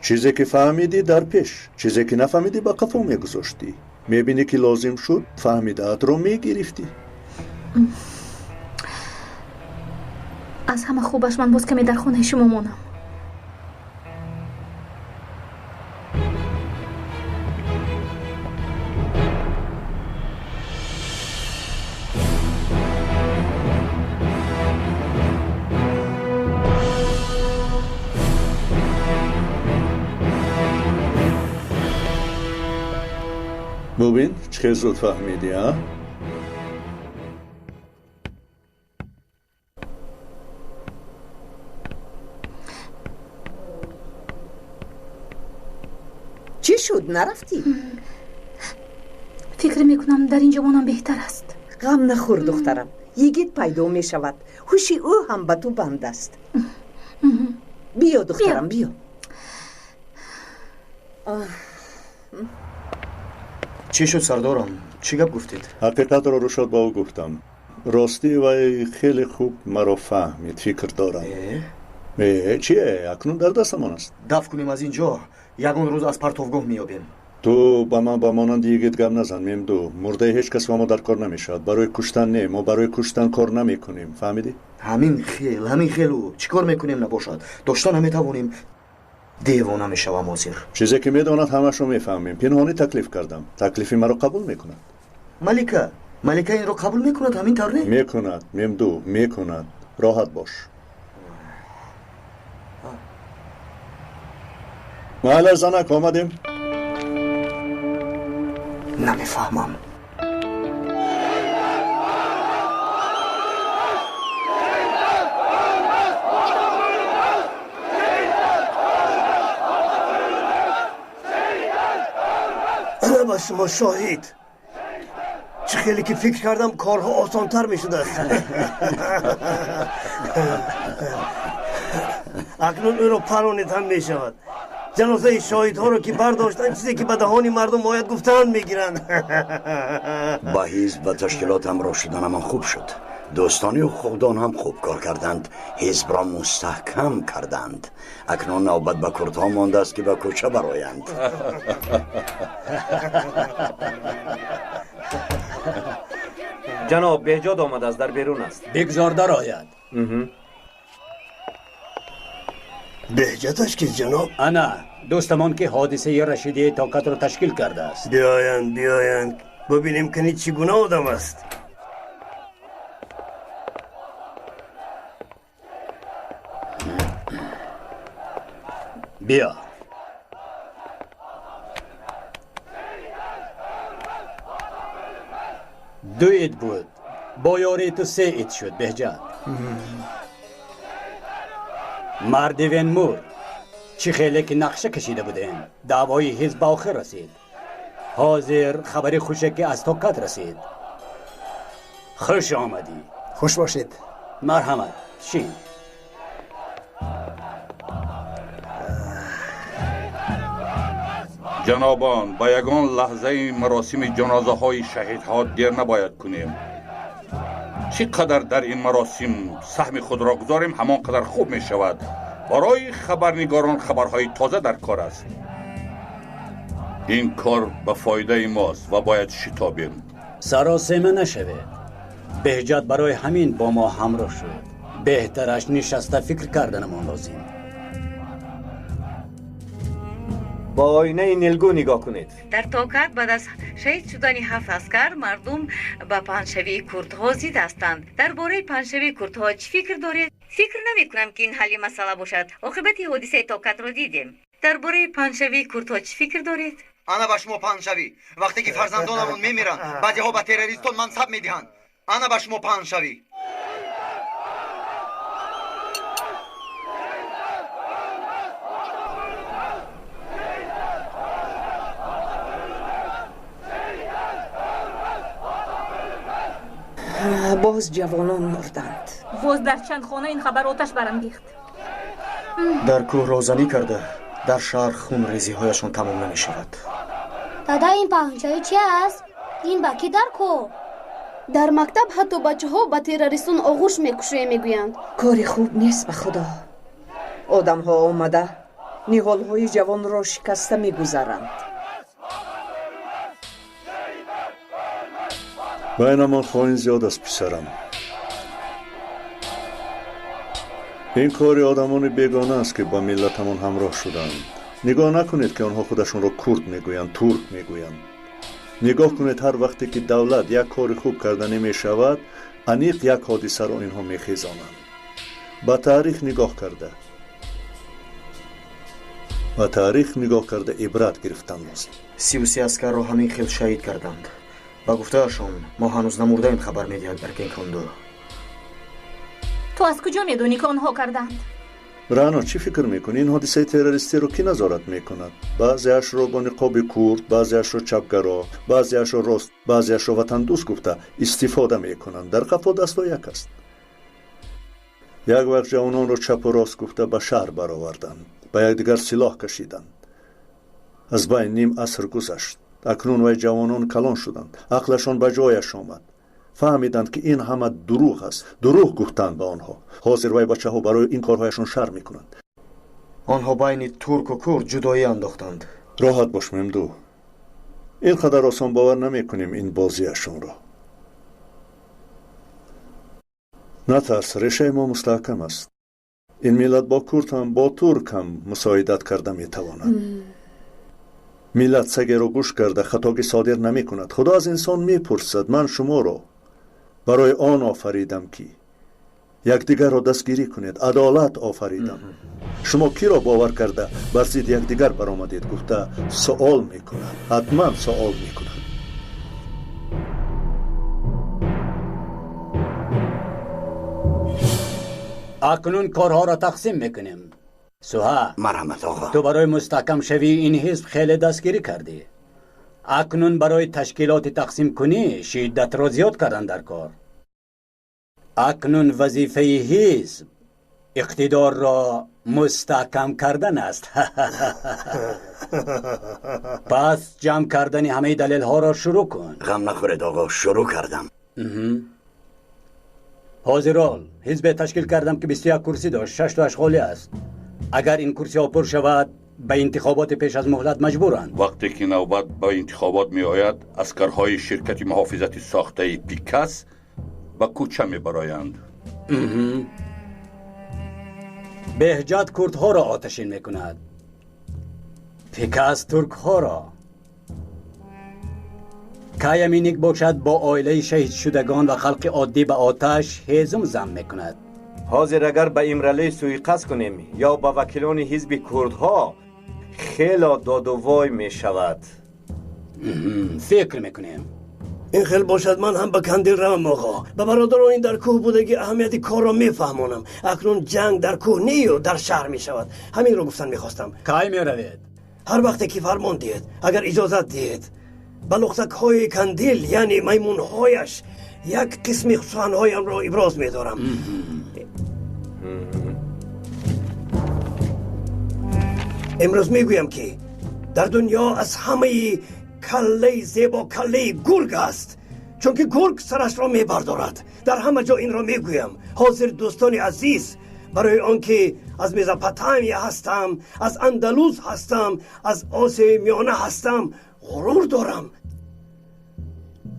Чизе ки фаҳмидӣ дар пеш, чизе ки нафаҳмидӣ ба қафо мегузоштӣ. Мебинӣ ки лозим шуд, фаҳмидаатро мегирифтӣ. Аз ҳама хубаш ман боз каме дар хонаи шумо монам. Бубин, чӣ хел зуд фаҳмидӣ, а? Чӣ шуд, нарафтӣ? Фикр мекунам, дар ин ҷо монам беҳтар аст. Ғам нахӯр, духтарам. Йигит пайдо мешавад. Ҳуши ӯ ҳам ба ту банд аст. Биё, духтарам, биё. Чӣ шуд, сардорам? Чӣ гап гуфтед? Ҳақиқатро Рушод ба ӯ гуфтам. Ростӣ вай хеле хуб маро фаҳмид, фикр дорам. Э, чие? Акнун дар дастамон аст. Дафт кунем аз ин ҷо, ягон рӯз аз партовгоҳ меёбем. Ту ба ман ба монанди йигит гап назан, Мемду. Мурдаи ҳеҷ кас ба мо дар кор намешавад. Барои куштан не, мо барои куштан кор намекунем. Фаҳмидӣ? Ҳамин хел, ҳамин хелу. Чӣ кор мекунем набошад? Дошта наметавонем. Девона мешавам ҳозир. Чизе ки медонад ҳамашро мефаҳмем. Пинҳонӣ таклиф кардам. Таклифи маро қабул мекунад. Малика, Малика инро қабул мекунад, ҳамин тавр не? Мекунад, Мемду, мекунад. Роҳат бош. Майла, занак, омадем. Намефаҳмам. Ба шумо шоҳид. Чӣ хеле ки фикр кардам, корҳо осонтар мешудааст. Акнун ӯро паронед ҳам мешавад. Ҷанозаи шоҳидҳоро ки бардоштанд, чизе ки ба даҳони мардум ояд гуфтаанд мегиранд. Ба ҳизб ва ташкилот ҳамроҳ шуданамон хуб шуд. Дӯстони ҳуқуқдон ҳам хуб кор карданд, ҳизбро мустаҳкам карданд. Акнун навбат ба курдҳо мондааст ки ба кӯча бароянд. Ҷаноб, Беҳҷод омадааст, дар берун аст. Бигзор дарояд. Беҳҷаташ кист, ҷаноб? Ана, дӯстамон ки ҳодисаи Рашидияи Токатро ташкил кардааст. Биёянд, биёянд, бубинем кани чӣ гуна одам аст. Биё. Ду ид буд, бо ёрии ту се ид шуд, Беҳҷат. Марди Венмур, чӣ хеле ки нақша кашида будем, даъвои ҳизб ба охир расид. Ҳозир хабари хуше ки аз Токат расид. Хуш омадӣ. Хуш бошед. Марҳамат, шин. Ҷанобон, ба ягон лаҳзаи маросими ҷанозаҳои шаҳидҳо дер набояд кунем. Чӣ қадар дар ин маросим саҳми худро гузорем, ҳамон қадар хуб мешавад. Барои хабарнигорон хабарҳои тоза дар кор аст. Ин кор ба фоидаи мост ва бояд шитобем. Саросема нашавед. Беҳҷат барои ҳамин бо мо ҳамроҳ шуд. Беҳтараш нишаста фикр карданамон лозим. Ба оинаи нилгӯ нигоҳ кунед. Дар Токат баъд аз шаҳид шудани ҳафт аскар мардум ба паҳншавии курдҳо зид ҳастанд. Дар бораи паҳншавии курдҳо чӣ фикр доред? Фикр намекунам, ки ин ҳалли масъала бошад. Оқибати ҳодисаи Токатро дидем. Дар бораи паҳншавии курдҳо чӣ фикр доред? Ана ба шумо паҳншавӣ. Вақте ки фарзандонамон мемиранд, баъзеҳо ба террористон мансаб медиҳанд. Ана ба шумо паҳншавӣ. Боз ҷавонон мурданд. Боз дар чанд хона ин хабар оташ барангехт. Дар кӯҳ розанӣ карда, дар шаҳр хунрезиҳояшон тамом намешавад. Дада, ин паҳншавӣ чи аст? Ин ба кӣ дар кор? Дар мактаб ҳатто бачаҳо ба террористон оғӯш мекушоем мегӯянд. Кори хуб нест, ба худо. Одамҳо омада ниҳолҳои ҷавонро шикаста мегузаранд. Байнамон хоин зиёд аст, писарам. Ин кори одамони бегона аст, ки ба миллатамон ҳамроҳ шуданд. Нигоҳ накунед, ки онҳо худашонро курд мегӯянд, турк мегӯянд. Нигоҳ кунед, ҳар вақте ки давлат як кори хуб карда намешавад, аниқ як ҳодисаро инҳо мехезонанд. Ба таърих нигоҳ карда, ба таърих нигоҳ карда ибрат гирифтан лозим. 33 аскарро ҳамин хел шаҳид карданд. Ба гуфтаашон, мо ҳанӯз намурдаем, хабар медиҳад Эркенконду. Ту аз куҷо медонӣ, ки онҳо карданд? Рано, чӣ фикр мекунӣ? Ин ҳодисаи террористиро кӣ назорат мекунад? Баъзеашро бо ниқоби курд, баъзеашро чапгаро, баъзеашро рост, баъзеашро ватандӯст гуфта истифода мекунанд. Дар қафо дастҳо як аст. Як вақт ҷавононро чапу рост гуфта ба шаҳр бароварданд, ба якдигар силоҳ кашиданд. Аз байн ним аср гузашт. Акнун вай ҷавонон калон шуданд, ақлашон ба ҷояш омад. Фаҳмиданд, ки ин ҳама дурӯғ аст. Дурӯғ гуфтанд ба онҳо. Ҳозир вай бачаҳо барои ин корҳояшон шарм мекунанд. Онҳо байни турку курд ҷудоӣ андохтанд. Роҳат бош, Мемду. Ин қадар осон бовар намекунем ин бозиашонро. Натарс, решаи мо мустаҳкам аст. Ин миллат бо курд ҳам, бо турк ҳам мусоидат карда метавонад. Миллат сагеро гӯш карда хатогӣ содир намекунад. Худо аз инсон мепурсад: ман шуморо барои он офаридам, ки якдигарро дастгирӣ кунед, адолат офаридам. Шумо киро бовар карда бар зидди якдигар баромадед, гуфта суол мекунад. Ҳатман суол мекунад. Акнун корҳоро тақсим мекунем. Суҳа, марҳамат оғо. Ту барои мустаҳкамшавии ин ҳизб хеле дастгирӣ кардӣ. Акнун барои ташкилоти тақсимкунӣ шиддатро зиёд кардан дар кор. Акнун вазифаи ҳизб иқтидорро мустаҳкам кардан аст. Пас ҷамъ кардани ҳамаи далелҳоро шурӯъ кун. Ғам нахӯред оғо, шурӯъ кардам. Ҳозирол ҳизбе ташкил кардам, ки 21 курсӣ дошт, 6 тоаш холӣ аст. Агар ин курсиҳо пур шавад, ба интихоботи пеш аз муҳлат маҷбуранд. Вақте ки навбат ба интихобот меояд, аскарҳои ширкати муҳофизати сохтаи Пикас ба кӯча мебароянд. Беҳҷат курдҳоро оташин мекунад, Пикас туркҳоро. Каяминик бошад, бо оилаи шаҳидшудагон ва халқи оддӣ ба оташ ҳезум зам мекунад. Ҳозир агар ба Имралӣ суиқасд кунем ё ба вакилони ҳизби курдҳо, хело додувой мешавад. Фикр мекунем. Ин хел бошад, ман ҳам ба Кандил равам оғо. Ба бародарон дар кӯҳ будагӣ аҳамияти корро мефаҳмонам. Акнун ҷанг дар кӯҳ нею дар шаҳр мешавад. Ҳаминро гуфтан мехостам. Кай меравед? Ҳар вақте ки фармон диҳед, агар иҷозат диҳед. Ба лухтакҳои Кандил, яъне маймунҳояш, як қисми суханҳоямро иброз медорам. Имрӯз мегӯям, ки дар дунё аз ҳамаи каллаи зебо каллаи гург аст, чунки гург сарашро мебардорад. Дар ҳама ҷо инро мегӯям. Ҳозир дӯстони азиз, барои он ки аз Мезопотамия ҳастам, аз Андалус ҳастам, аз Осиёи Миёна ҳастам, ғурур дорам.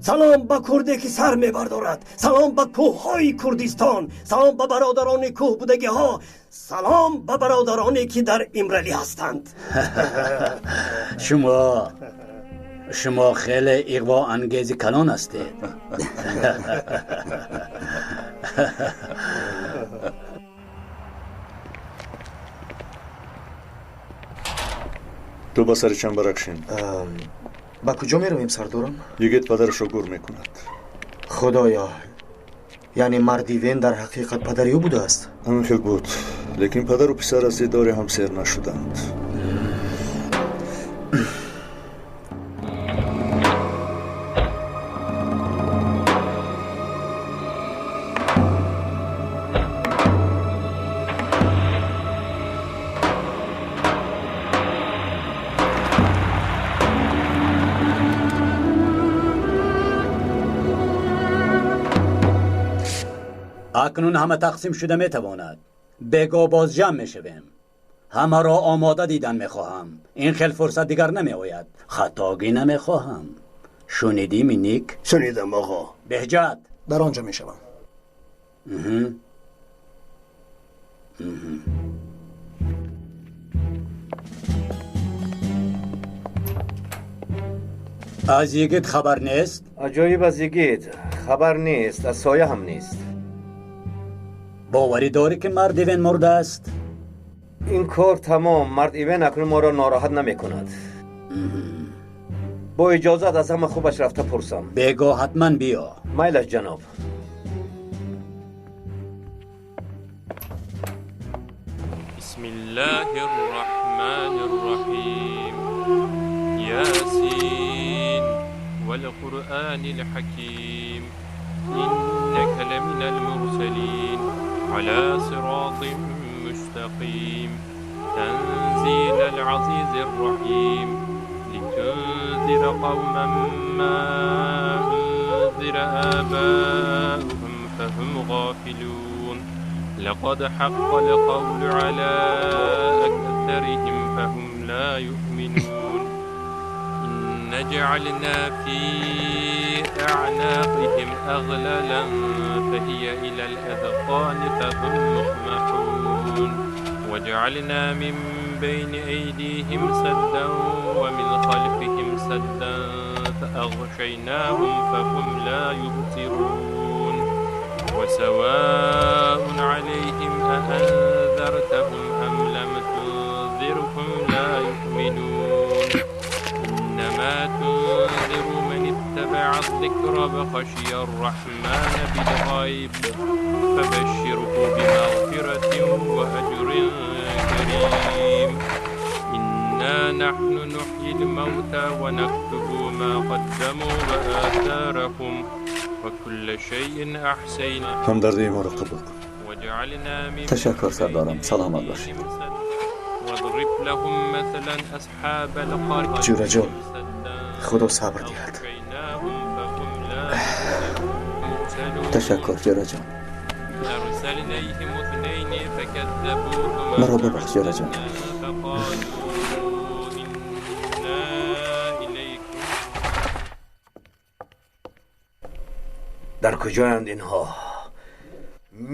Салом ба курде ки сар мебардорад, салом ба кӯҳҳои Курдистон, салом ба бародарони кӯҳбудагиҳо, салом ба бародароне ки дар Имралӣ ҳастанд. Шумо хеле иғвоангези калон ҳастед. Ту ба сари чамбарак шин. Ба куҷо меравем, сардорам? Йигит падарашро гур мекунад. Худоё, яъне марди Вен дар ҳақиқат падари ӯ будааст? Ҳамин хел буд, лекин падару писар аз дидори ҳам сер нашуданд. Акнун ҳама тақсим шуда метавонад. Бего боз ҷамъ мешавем. Ҳамаро омода дидан мехоҳам. Ин хел фурсат дигар намеояд. Хатогӣ намехоҳам. Шунидӣ, Миник? Шунидам, оғо. Беҳҷат. Дар он ҷо мешавам. Аз йигит хабар нест? Аҷоиб, аз йигит хабар нест, аз соя ҳам нест. Боварӣ дорӣ ки мард Ивен мурдааст? Ин кор тамом. Мард Ивен акнун моро нороҳат намекунад. Бо иҷозат аз ҳама хубаш рафта пурсам. Бего ҳатман биё. Майлаш, ҷаноб. بسم الله الرحمن الرحيم. ياسين والقرآن الحكيم. إنك لمن المرسلين على صراط مستقيم. تنزيل العزيز الرحيم. لتنذر قوما ما أنذر آباؤهم فهم غافلون. لقد حق القول على أكثرهم فهم لا يؤمنون. إن جعلنا في أعناقهم أغلالا فهي إلى الأذقان فهم مقمحون. وجعلنا من بين أيديهم سدا ومن خلفهم سدا فأغشيناهم فهم لا يبصرون. وسواء عليهم أأنذرتهم أم لم تنذرهم لا يؤمنون. إنما تنذر من اتبع الذكر وخشي الرحمن بالغيب فبشره بمغفرة وأجر كريم. إنا نحن نحيي الموتى ونكتب ما قدموا وآثارهم وكل شيء أحصيناه. ҳамдардии моро қабул кун. وجعلنا من Ташаккур, сардарам. Саломат бошед. واضرب لهم مثلا أصحاب القرية Ҷӯраҷон, Худо сабр диҳад. أغشيناهم فهم لا يبصرون. Ташаккур, ҷӯраҷон. أرسلنا إليهم اثنين فكذبوهما Маро бубахш, ҷӯраҷон. فقالوا إنا إليكم Дар куҷоянд инҳо?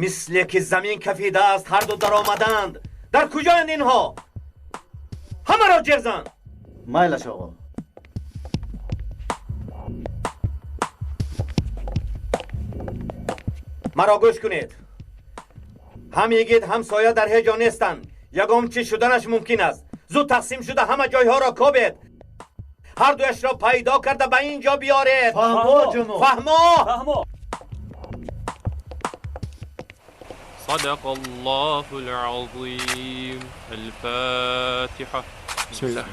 Мисле ки замин кафидааст, ҳарду даромаданд. Дар куҷоянд инҳо? Ҳамаро ҷер зан. Майлаш, оғо. Маро гӯш кунед. Ҳам йигит, ҳам соя дар ҳеҷ ҷо нестанд. Ягон чиз шуданаш мумкин аст. Зуд тақсим шуда ҳама ҷойҳоро кобед. Ҳардуяшро пайдо карда ба ин ҷо биёред. Фаҳмо, ҷаноб. Фаҳмо. Фаҳмо. صدق الله العظيم. الفاتحة. بسم الله.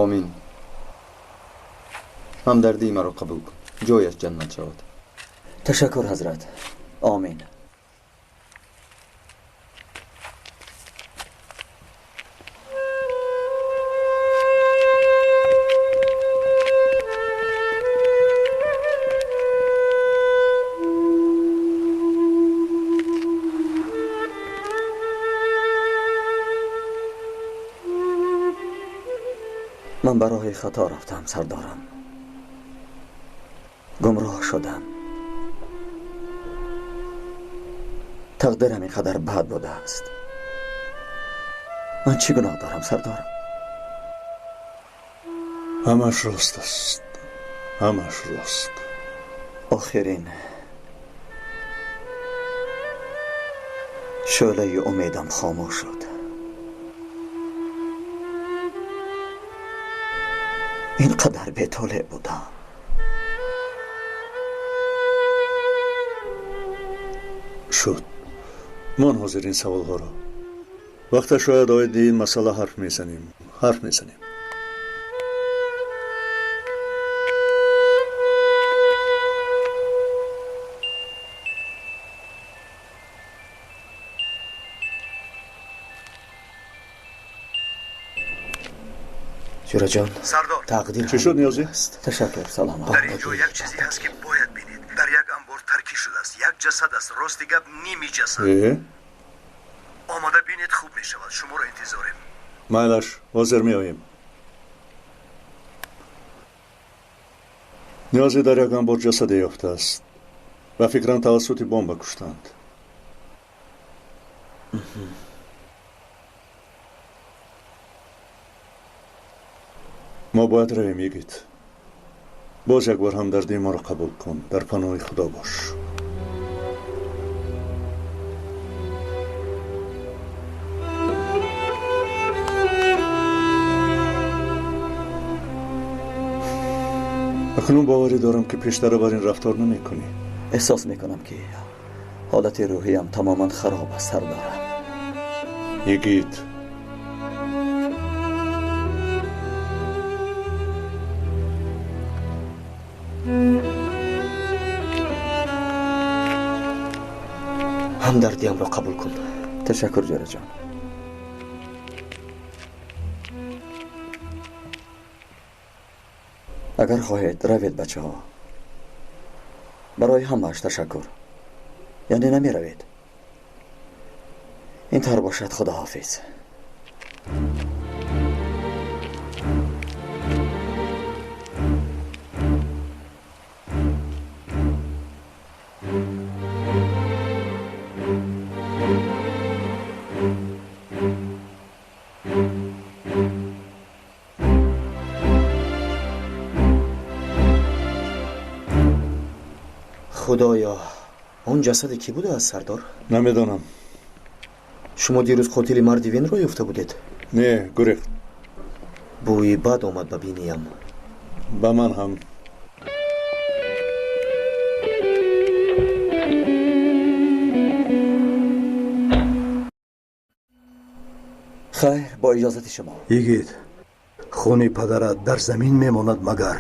Омин. Ҳамдардии маро қабул кун. Ҷояш ҷаннат шавад. Ташаккур, ҳазрат. Омин. Ман ба роҳи хато рафтам, сардорам. Гумроҳ шудам. Тақдирам ин қадар бад будааст. Ман чӣ гуноҳ дорам, сардорам? Ҳамаш рост аст, ҳамаш рост. Охирин шӯълаи умедам хомӯш шуд. Ин қадар бетолеъ будам. Шуд. Мон ҳозир ин саволҳоро. Вақта шояд оиди ин масъала ҳарф мезанем. Ҳарф мезанем. Ҷӯраҷон, Сардор, тақдир чӣ шуд, Ниёзӣ? Ташаккур, салом. Дар ин ҷо як чизе ҳаст, ки бояд бинед. Дар як анбор таркӣ шудааст, як ҷасад аст, рости гап, ними ҷасад. Омада бинед, хуб мешавад. Шуморо интизорем. Майлаш, ҳозир меоем. Ниёзӣ, дар як анбор ҷасаде ёфтааст. Ба фикрам, тавассути бомба куштанд. Мо бояд равем, йигит. Боз як бор ҳамдардии моро қабул кун. Дар паноҳи Худо бош. Акнун боварӣ дорам, ки пештара бар ин рафтор намекунӣ. Эҳсос мекунам, ки ҳолати рӯҳиям тамоман хароб аст, сардорам. Йигит, ҳамдардиамро қабул кун. Ташаккур, ҷӯраҷон. Агар хоҳед, равед, бачаҳо. Барои ҳамааш ташаккур. Яъне намеравед? Ин тавр бошад, худоҳофиз. Худоё, он ҷасаде кӣ будааст, сардор? Намедонам. Шумо дирӯз қотили марди Венро ёфта будед? Не, гурехт. Бӯи бад омад ба биниям. Ба ман ҳам. Хайр, бо иҷозати шумо. Йигит, хуни падарат дар замин мемонад магар?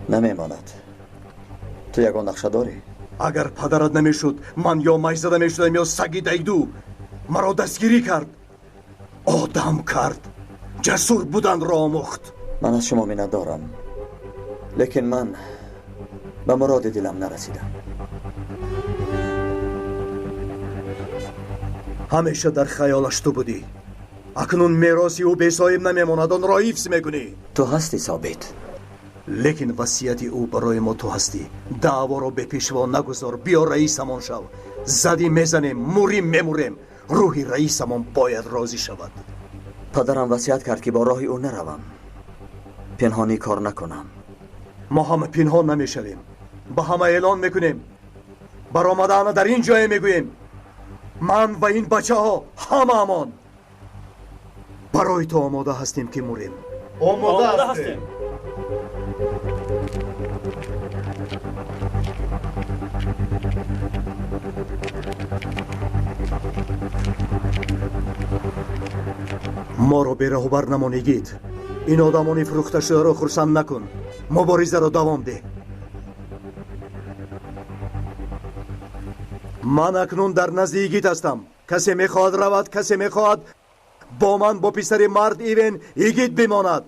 Намемонад. Ту ягон нақша дорӣ? Агар падарат намешуд, ман ё майзада мешудам, ё саги дайду. Маро дастгирӣ кард, одам кард, ҷасур буданро омӯхт. Ман аз шумо миннатдорам, лекин ман ба муроди дилам нарасидам. Ҳамеша дар хаёлаш ту будӣ. Акнун мероси ӯ бесоҳиб намемонад, онро ҳифз мекунӣ. Ту ҳастӣ, Собит. Лекин васияти ӯ барои мо ту ҳастӣ. Даъворо бепешво нагузор, биё раисамон шав. Задӣ мезанем, мурим мемурем. Рӯҳи раисамон бояд розӣ шавад. Падарам васият кард, ки бо роҳи ӯ наравам, пинҳонӣ кор накунам. Мо ҳама пинҳон намешавем, ба ҳама эълон мекунем. Баромадаана дар ин ҷое мегӯем: ман ва ин бачаҳо ҳамаамон барои ту омода ҳастем, ки мурем. Омода ҳастем. Моро бераҳбар намон, йигит. Ин одамони фурӯхташударо хурсанд накун. Муборизаро давом деҳ. Ман акнун дар назди йигит ҳастам. Касе мехоҳад равад, касе мехоҳад бо ман, бо писари мард Ивен йигит бимонад.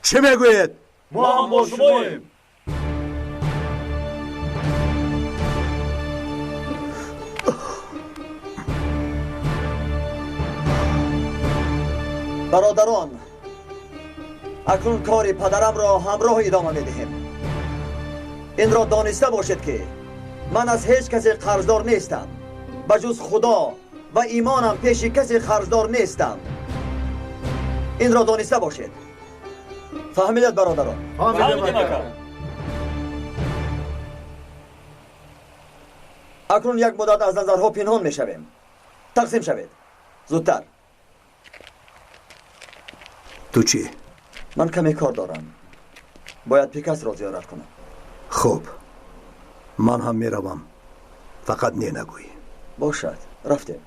Чӣ мегӯед? Мо ҳам бо шумоем. Бародарон, акнун кори падарамро ҳамроҳ идома медиҳем. Инро дониста бошед, ки ман аз ҳеҷ касе қарздор нестам. Ба ҷуз Худо ва имонам пеши касе қарздор нестам. Инро дониста бошед. Фаҳмидед, бародарон? Акнун як муддат аз назарҳо пинҳон мешавем. Тақсим шавед, зудтар. Ту чӣ? Ман каме кор дорам, бояд Пикасро зиёрат кунам. Хуб, ман ҳам меравам, фақат не нагӯй. Бошад, рафтем.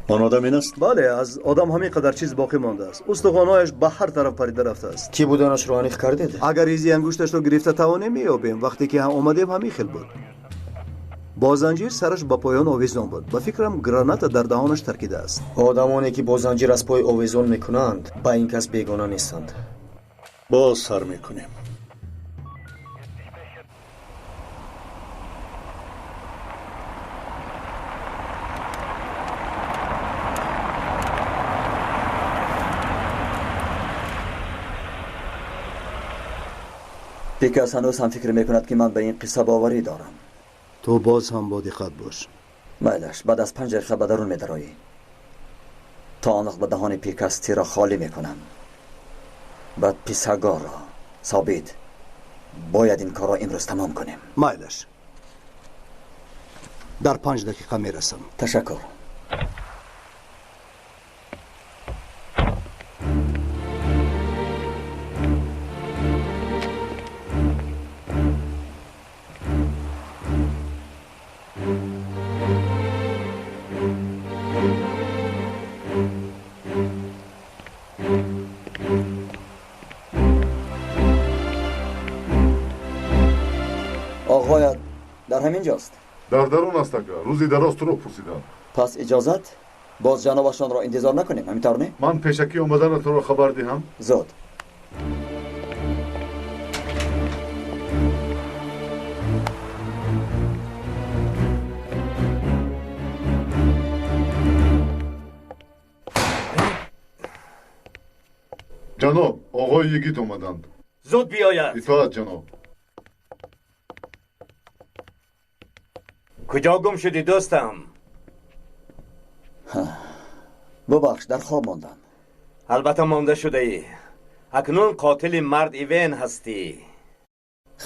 Он одам ин аст? Бале, аз одам ҳамин қадар чиз боқӣ мондааст. Устухонҳояш ба ҳар тараф парида рафтааст. Кӣ буданашро аниқ кардед? Агар изи ангушташро гирифта тавонем, меёбем. Вақте ки омадем, ҳамин хел буд. Бо занҷир сараш ба поён овезон буд. Ба фикрам, граната дар даҳонаш таркидааст. Одамоне ки бо занҷир аз пой овезон мекунанд, ба ин кас бегона нестанд. Боз сар мекунем. Пикас ҳанӯз ҳам фикр мекунад, ки ман ба ин қисса боварӣ дорам. Ту боз ҳам бо диққат бош. Майлаш, баъд аз 5 дақиқа ба дарун медароӣ. То он вақт ба даҳони Пикас тирро холӣ мекунам. Баъд писагорро. Собит, бояд ин корро имрӯз тамом кунем. Майлаш, дар 5 дақиқа мерасам. Ташаккур. Дар ҳамин ҷост. Дар дарун аст, ака. Рӯзи дароз туро пурсидам. Пас иҷозат, боз ҷанобашонро интизор накунем, ҳамин тавр не? Ман пешакӣ омаданатонро хабар диҳам. Зуд. Ҷаноб, оғои Йигит омаданд. Зуд биёяд. Итоат, ҷаноб. Куҷо гум шудӣ, дӯстам? Бубахш, дар хоб мондам. Албатта монда шудаӣ. Акнун қотили мард Ивен ҳастӣ.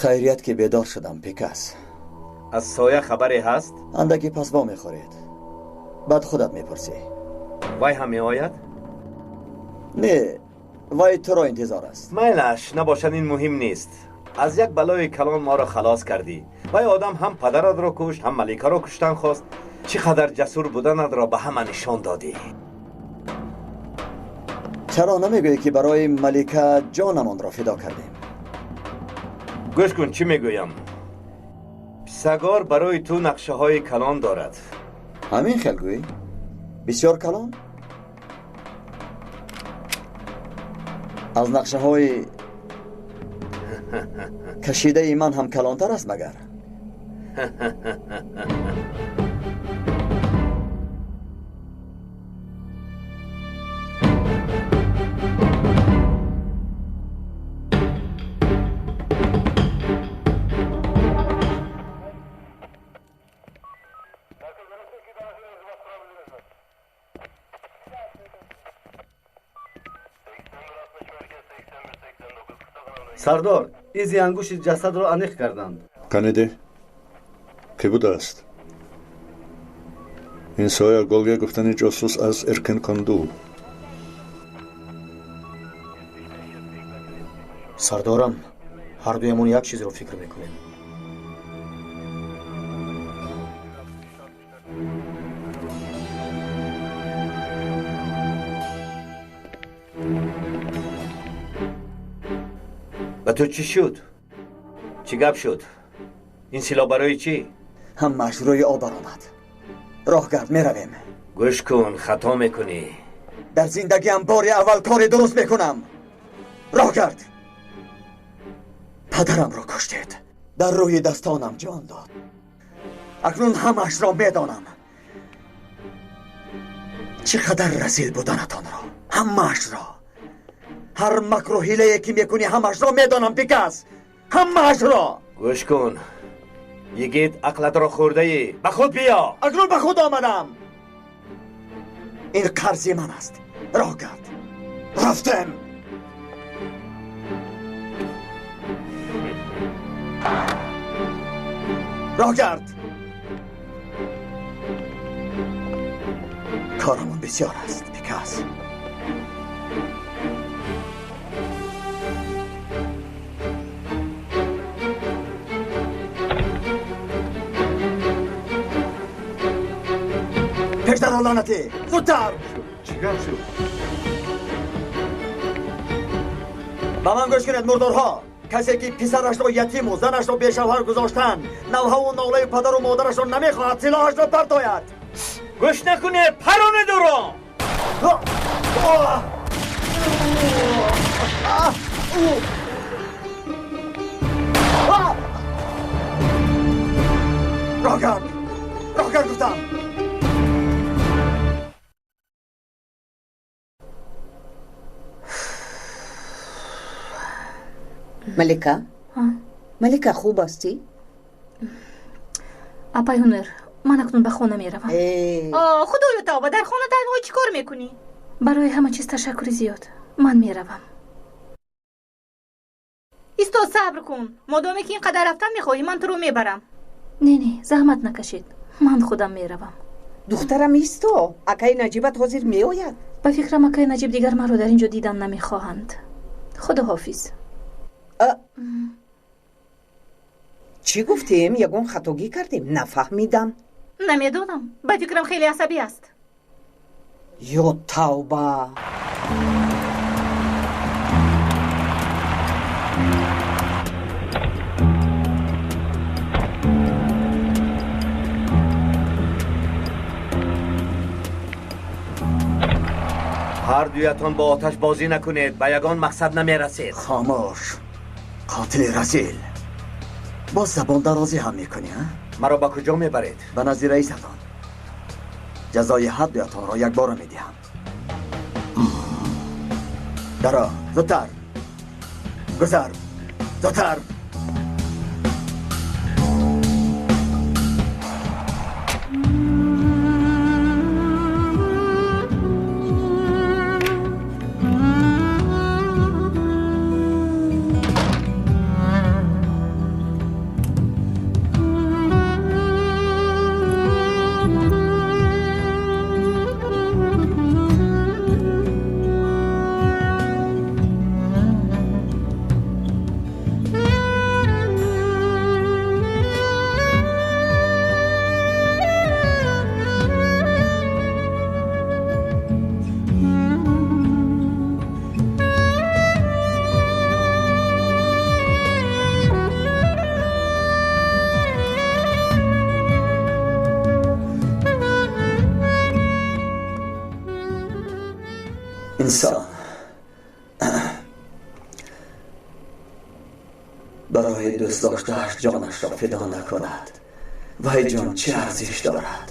Хайрият ки бедор шудам, Пикас. Аз соя хабаре ҳаст? Андаке пас во мехӯред. Баъд худат мепурсӣ. Вай ҳам меояд? Не, вай туро интизор аст. Майлаш, набошад, ин муҳим нест. Аз як балои калон моро халос кардӣ. Вай одам ҳам падаратро кушт, ҳам маликаро куштан хост. Чӣ қадар ҷасур буданатро ба ҳама нишон додӣ. Чаро намегӯӣ, ки барои малика ҷонамонро фидо кардем? Гӯш кун, чӣ мегӯям. Писагор барои ту нақшаҳои калон дорад. Ҳамин хел гӯӣ? Бисёр калон? Аз нақшаҳои кашидаи ман ҳам калонтар аст магар? Сардор, изи ангушти ҷасадро аниқ карданд. Каниде, кӣ будааст? Ин соя Голге гуфтани ҷосус аз Эркенконду. Сардорам, ҳардуямон як чизро фикр мекунем. Ба ту чӣ шуд? Чӣ гап шуд? Ин силоҳ барои чӣ? Ҳамааш рӯи об баромад. Роҳгард, меравем. Гӯш кун, хато мекунӣ. Дар зиндагиам бори аввал кори дуруст мекунам. Роҳгард! Падарамро куштед. Дар рӯи дастонам ҷон дод. Акнун ҳамаашро медонам. Чӣ қадар разил буданатонро, ҳамаашро. Ҳар макру ҳилае ки мекунӣ, ҳамаашро медонам, Пикас. Ҳамаашро. Гӯш кун, Йигит, ақлатро хӯрдаӣ. Ба худ биё. Акнун ба худ омадам. Ин қарзи ман аст. Роҳгард, рафтем. Роҳгард, корамон бисёр аст, Пикас. Пеш Даро лаънатӣ, зудтар! Чӣ гап шуд? Ба ман гӯш кунед, мурдорҳо! Касе ки писарашро ятиму занашро бешавҳар гузоштанд, навҳаву нолаи падару модарашро намехоҳад, силоҳашро партояд. Гӯш накунед, паронед ӯро! Роҳ кард, роҳ кард гуфтам. Малика, Малика, хуб ҳастӣ? Апай Ҳунар, ман акнун ба хона меравам. Худоё тавба, дар хона танҳо чӣ кор мекунӣ? Барои ҳама чиз ташаккури зиёд. Ман меравам. Исто, сабр кун. Модоме ки ин қадар рафтан мехоҳӣ, ман туро мебарам. Не, не, заҳмат накашед. Ман худам меравам. Духтарам, исто, акаи Наҷибат ҳозир меояд. Ба фикрам, акаи Наҷиб дигар маро дар ин ҷо дидан намехоҳанд. Худоҳофиз. Чӣ гуфтем? Ягон хатогӣ кардем? Нафаҳмидам. Намедонам. Ба фикрам, хеле асабӣ аст. Ё тавба! Ҳар дуятон бо оташ бозӣ накунед, ба ягон мақсад намерасед. Хомӯш, қотили разил. Боз забондарозӣ ҳам мекунӣ, а? Маро ба куҷо мебаред? Ба назди раисатон. Ҷазои ҳар дуятонро якбора медиҳам. Даро, зудтар! Гузар, зудтар! Инсон барои дӯст доштааш ҷонашро фидо накунад, вай ҷон чӣ арзиш дорад?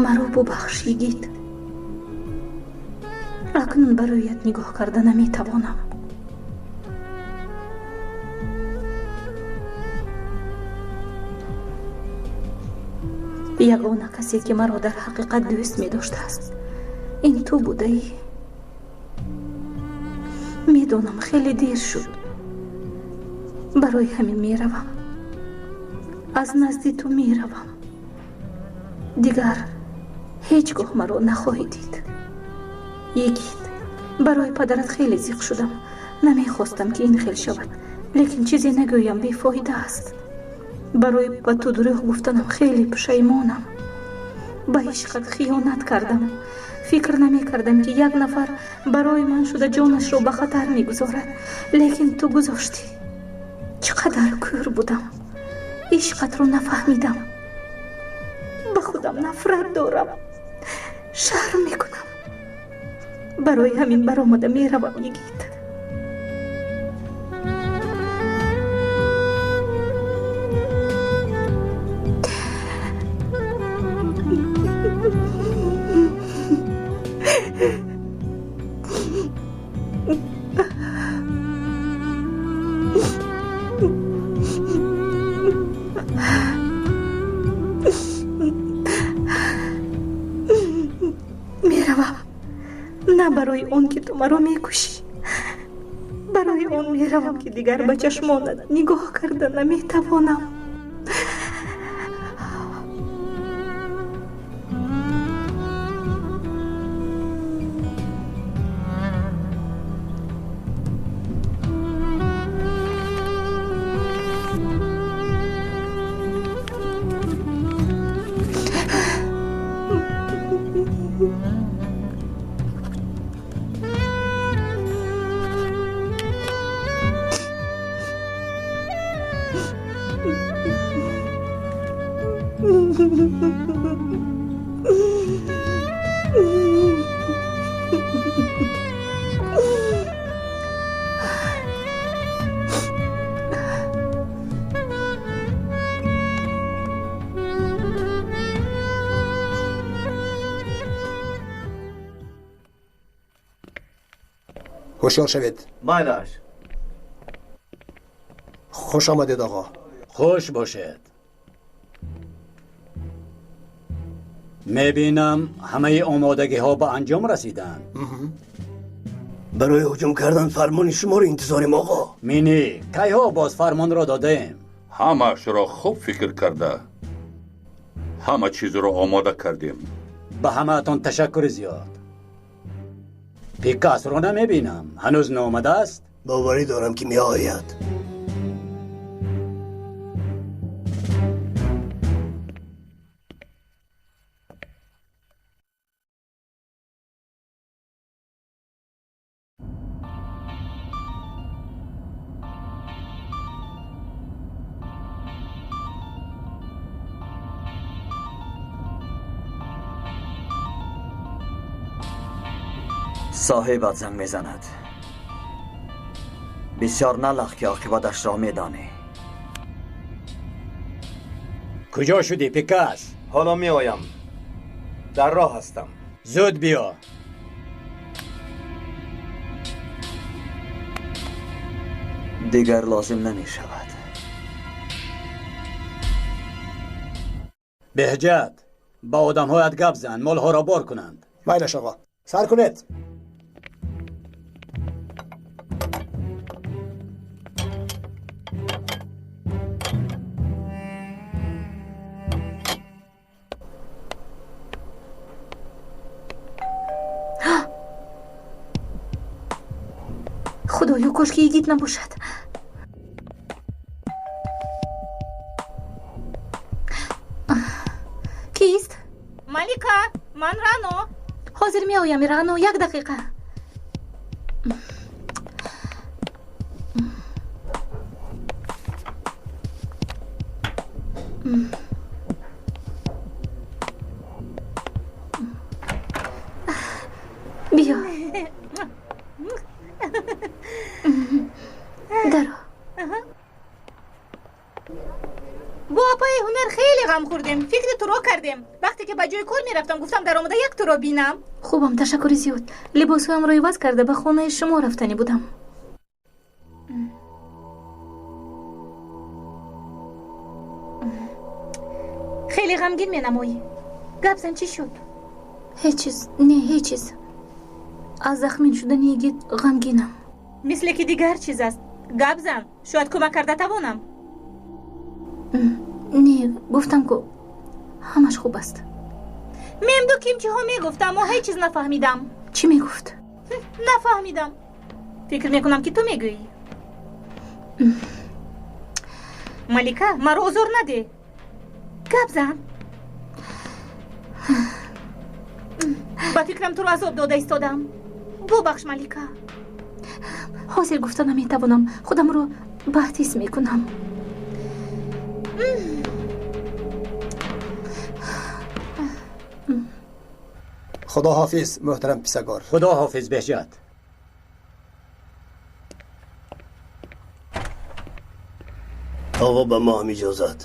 Маро бубахш, йигит. Акнун ба рӯят нигоҳ карда наметавонам. Ягона касе ки маро дар ҳақиқат дӯст медоштааст, ин ту будаӣ. Медонам, хеле дер шуд. Барои ҳамин меравам. Аз назди ту меравам. Дигар ҳеҷ гоҳ маро нахоҳӣ дид. Йигит, барои падарат хеле зиқ шудам. Намехостам, ки ин хел шавад, лекин чизе нагӯям бефоида аст. Барои ба ту дурӯғ гуфтанам хеле пушаймонам. Ба ишқат хиёнат кардам. Фикр намекардам, ки як нафар барои ман шуда ҷонашро ба хатар мегузорад, лекин ту гузоштӣ. Чӣ қадар кӯр будам, ишқатро нафаҳмидам. Ба худам худам нафрат дорам, шарм мекунам. Барои ҳамин баромада меравам, Йигит. Меравам на барои он ки ту маро мекушӣ, барои он меравам ки дигар ба чашмонат нигоҳ карда наметавонам. Ҳушёр шавед. Майлаш. Хуш омадед, оғо. Хуш бошед. Мебинам ҳамаи омодагиҳо ба анҷом расиданд. Барои ҳуҷум кардан фармони шуморо интизорем, оғо. Мини, кайҳо боз фармонро додаем? Ҳамаашро хуб фикр карда, ҳама чизро омода кардем. Ба ҳамаатон ташаккури зиёд. Пикасро намебинам. Ҳанӯз наомадааст? Боварӣ дорам ки меояд. Соҳибат занг мезанад. Бисёр налах ки оқибаташро медонӣ. Куҷо шудӣ, Пикас? Ҳоло меоям. Дар роҳ ҳастам. Зуд биё. Дигар лозим намешавад. Беҳҷат, ба одамҳоят гап зан, молҳоро бор кунанд. Майлаш, оғо. Сар кунед. Худоё, кошки Йигит набошад. Кист? Малика, ман Рано. Ҳозир меоям, Рано, як дақиқа. Биё. Даро. Бо апаи ҳунар хеле ғам хӯрдем. Фикри туро кардем. Вақте ки ба ҷои кор мерафтам, гуфтам даромада як туро бинам. Хубам, ташаккури зиёд. Либосҳоямро иваз карда ба хонаи шумо рафтанӣ будам. Хеле ғамгин менамоӣ. Гап зан, чӣ шуд? Ҳеҷ чиз, не, ҳеҷ чиз. Аз захмин шудани Йигит ғамгинам. Мисле ки дигар чиз аст. Гап зан, шояд кӯмак карда тавонам. Не, гуфтам ку ҳамаш хуб аст. Мемду кимчиҳо мегуфт, аммо ҳеҷ чиз нафаҳмидам. Чӣ мегуфт? Нафаҳмидам. Фикр мекунам ки ту мегӯӣ. Малика, маро озор надеҳ. Гап зан. Ба фикрам туро азоб дода истодам. Бубахш, Малика. Ҳозир гуфта наметавонам. Худамро бад ҳис мекунам. Худо ҳофиз, муҳтарам писагор. Худо ҳофиз, Беҳҷат. Оғо, ба мо ҳам иҷозат.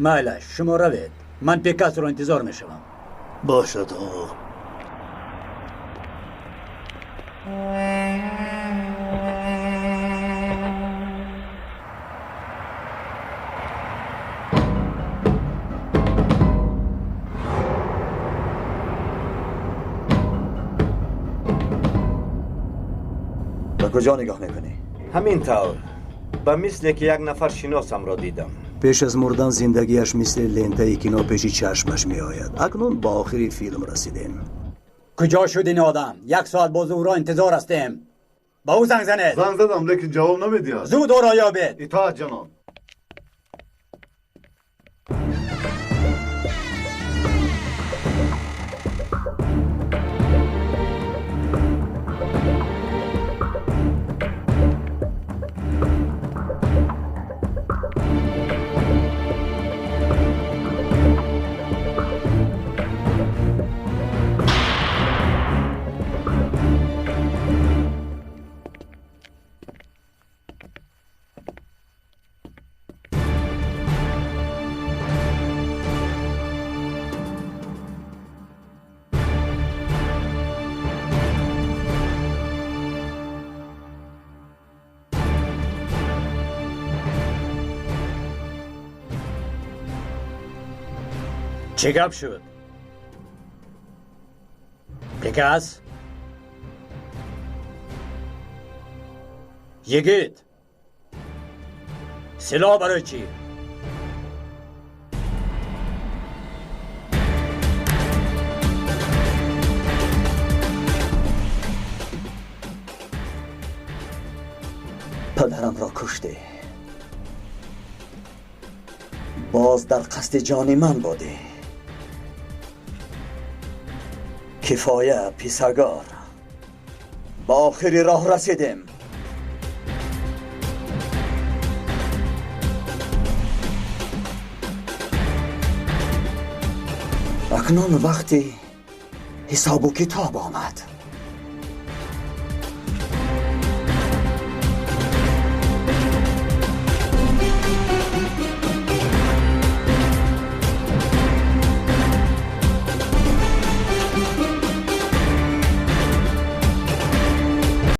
Майлаш, шумо равед. Ман Пикасро интизор мешавам. Бошад, оғо. Ба куҷо нигоҳ мекунӣ? Ҳамин тавр, ба мисле ки як нафар шиносамро дидам. Пеш аз мурдан зиндагиаш мисли лентаи кино пеши чашмаш меояд. Акнун ба охири филм расидем. Куҷо шуд ин одам? Як соат боз ӯро интизор ҳастем. Ба ӯ занг занед. Занг задам, лекин ҷавоб намедиҳад. Зуд ӯро ёбед. Итоат, ҷаноб. Чӣ гап шуд? Пикас? Йигит! Силоҳ барои чӣ? Падарамро куштӣ. Боз дар қасди ҷони ман будӣ. Кифоя, писагор. Ба охири роҳ расидем. Акнун вақти ҳисобу китоб омад.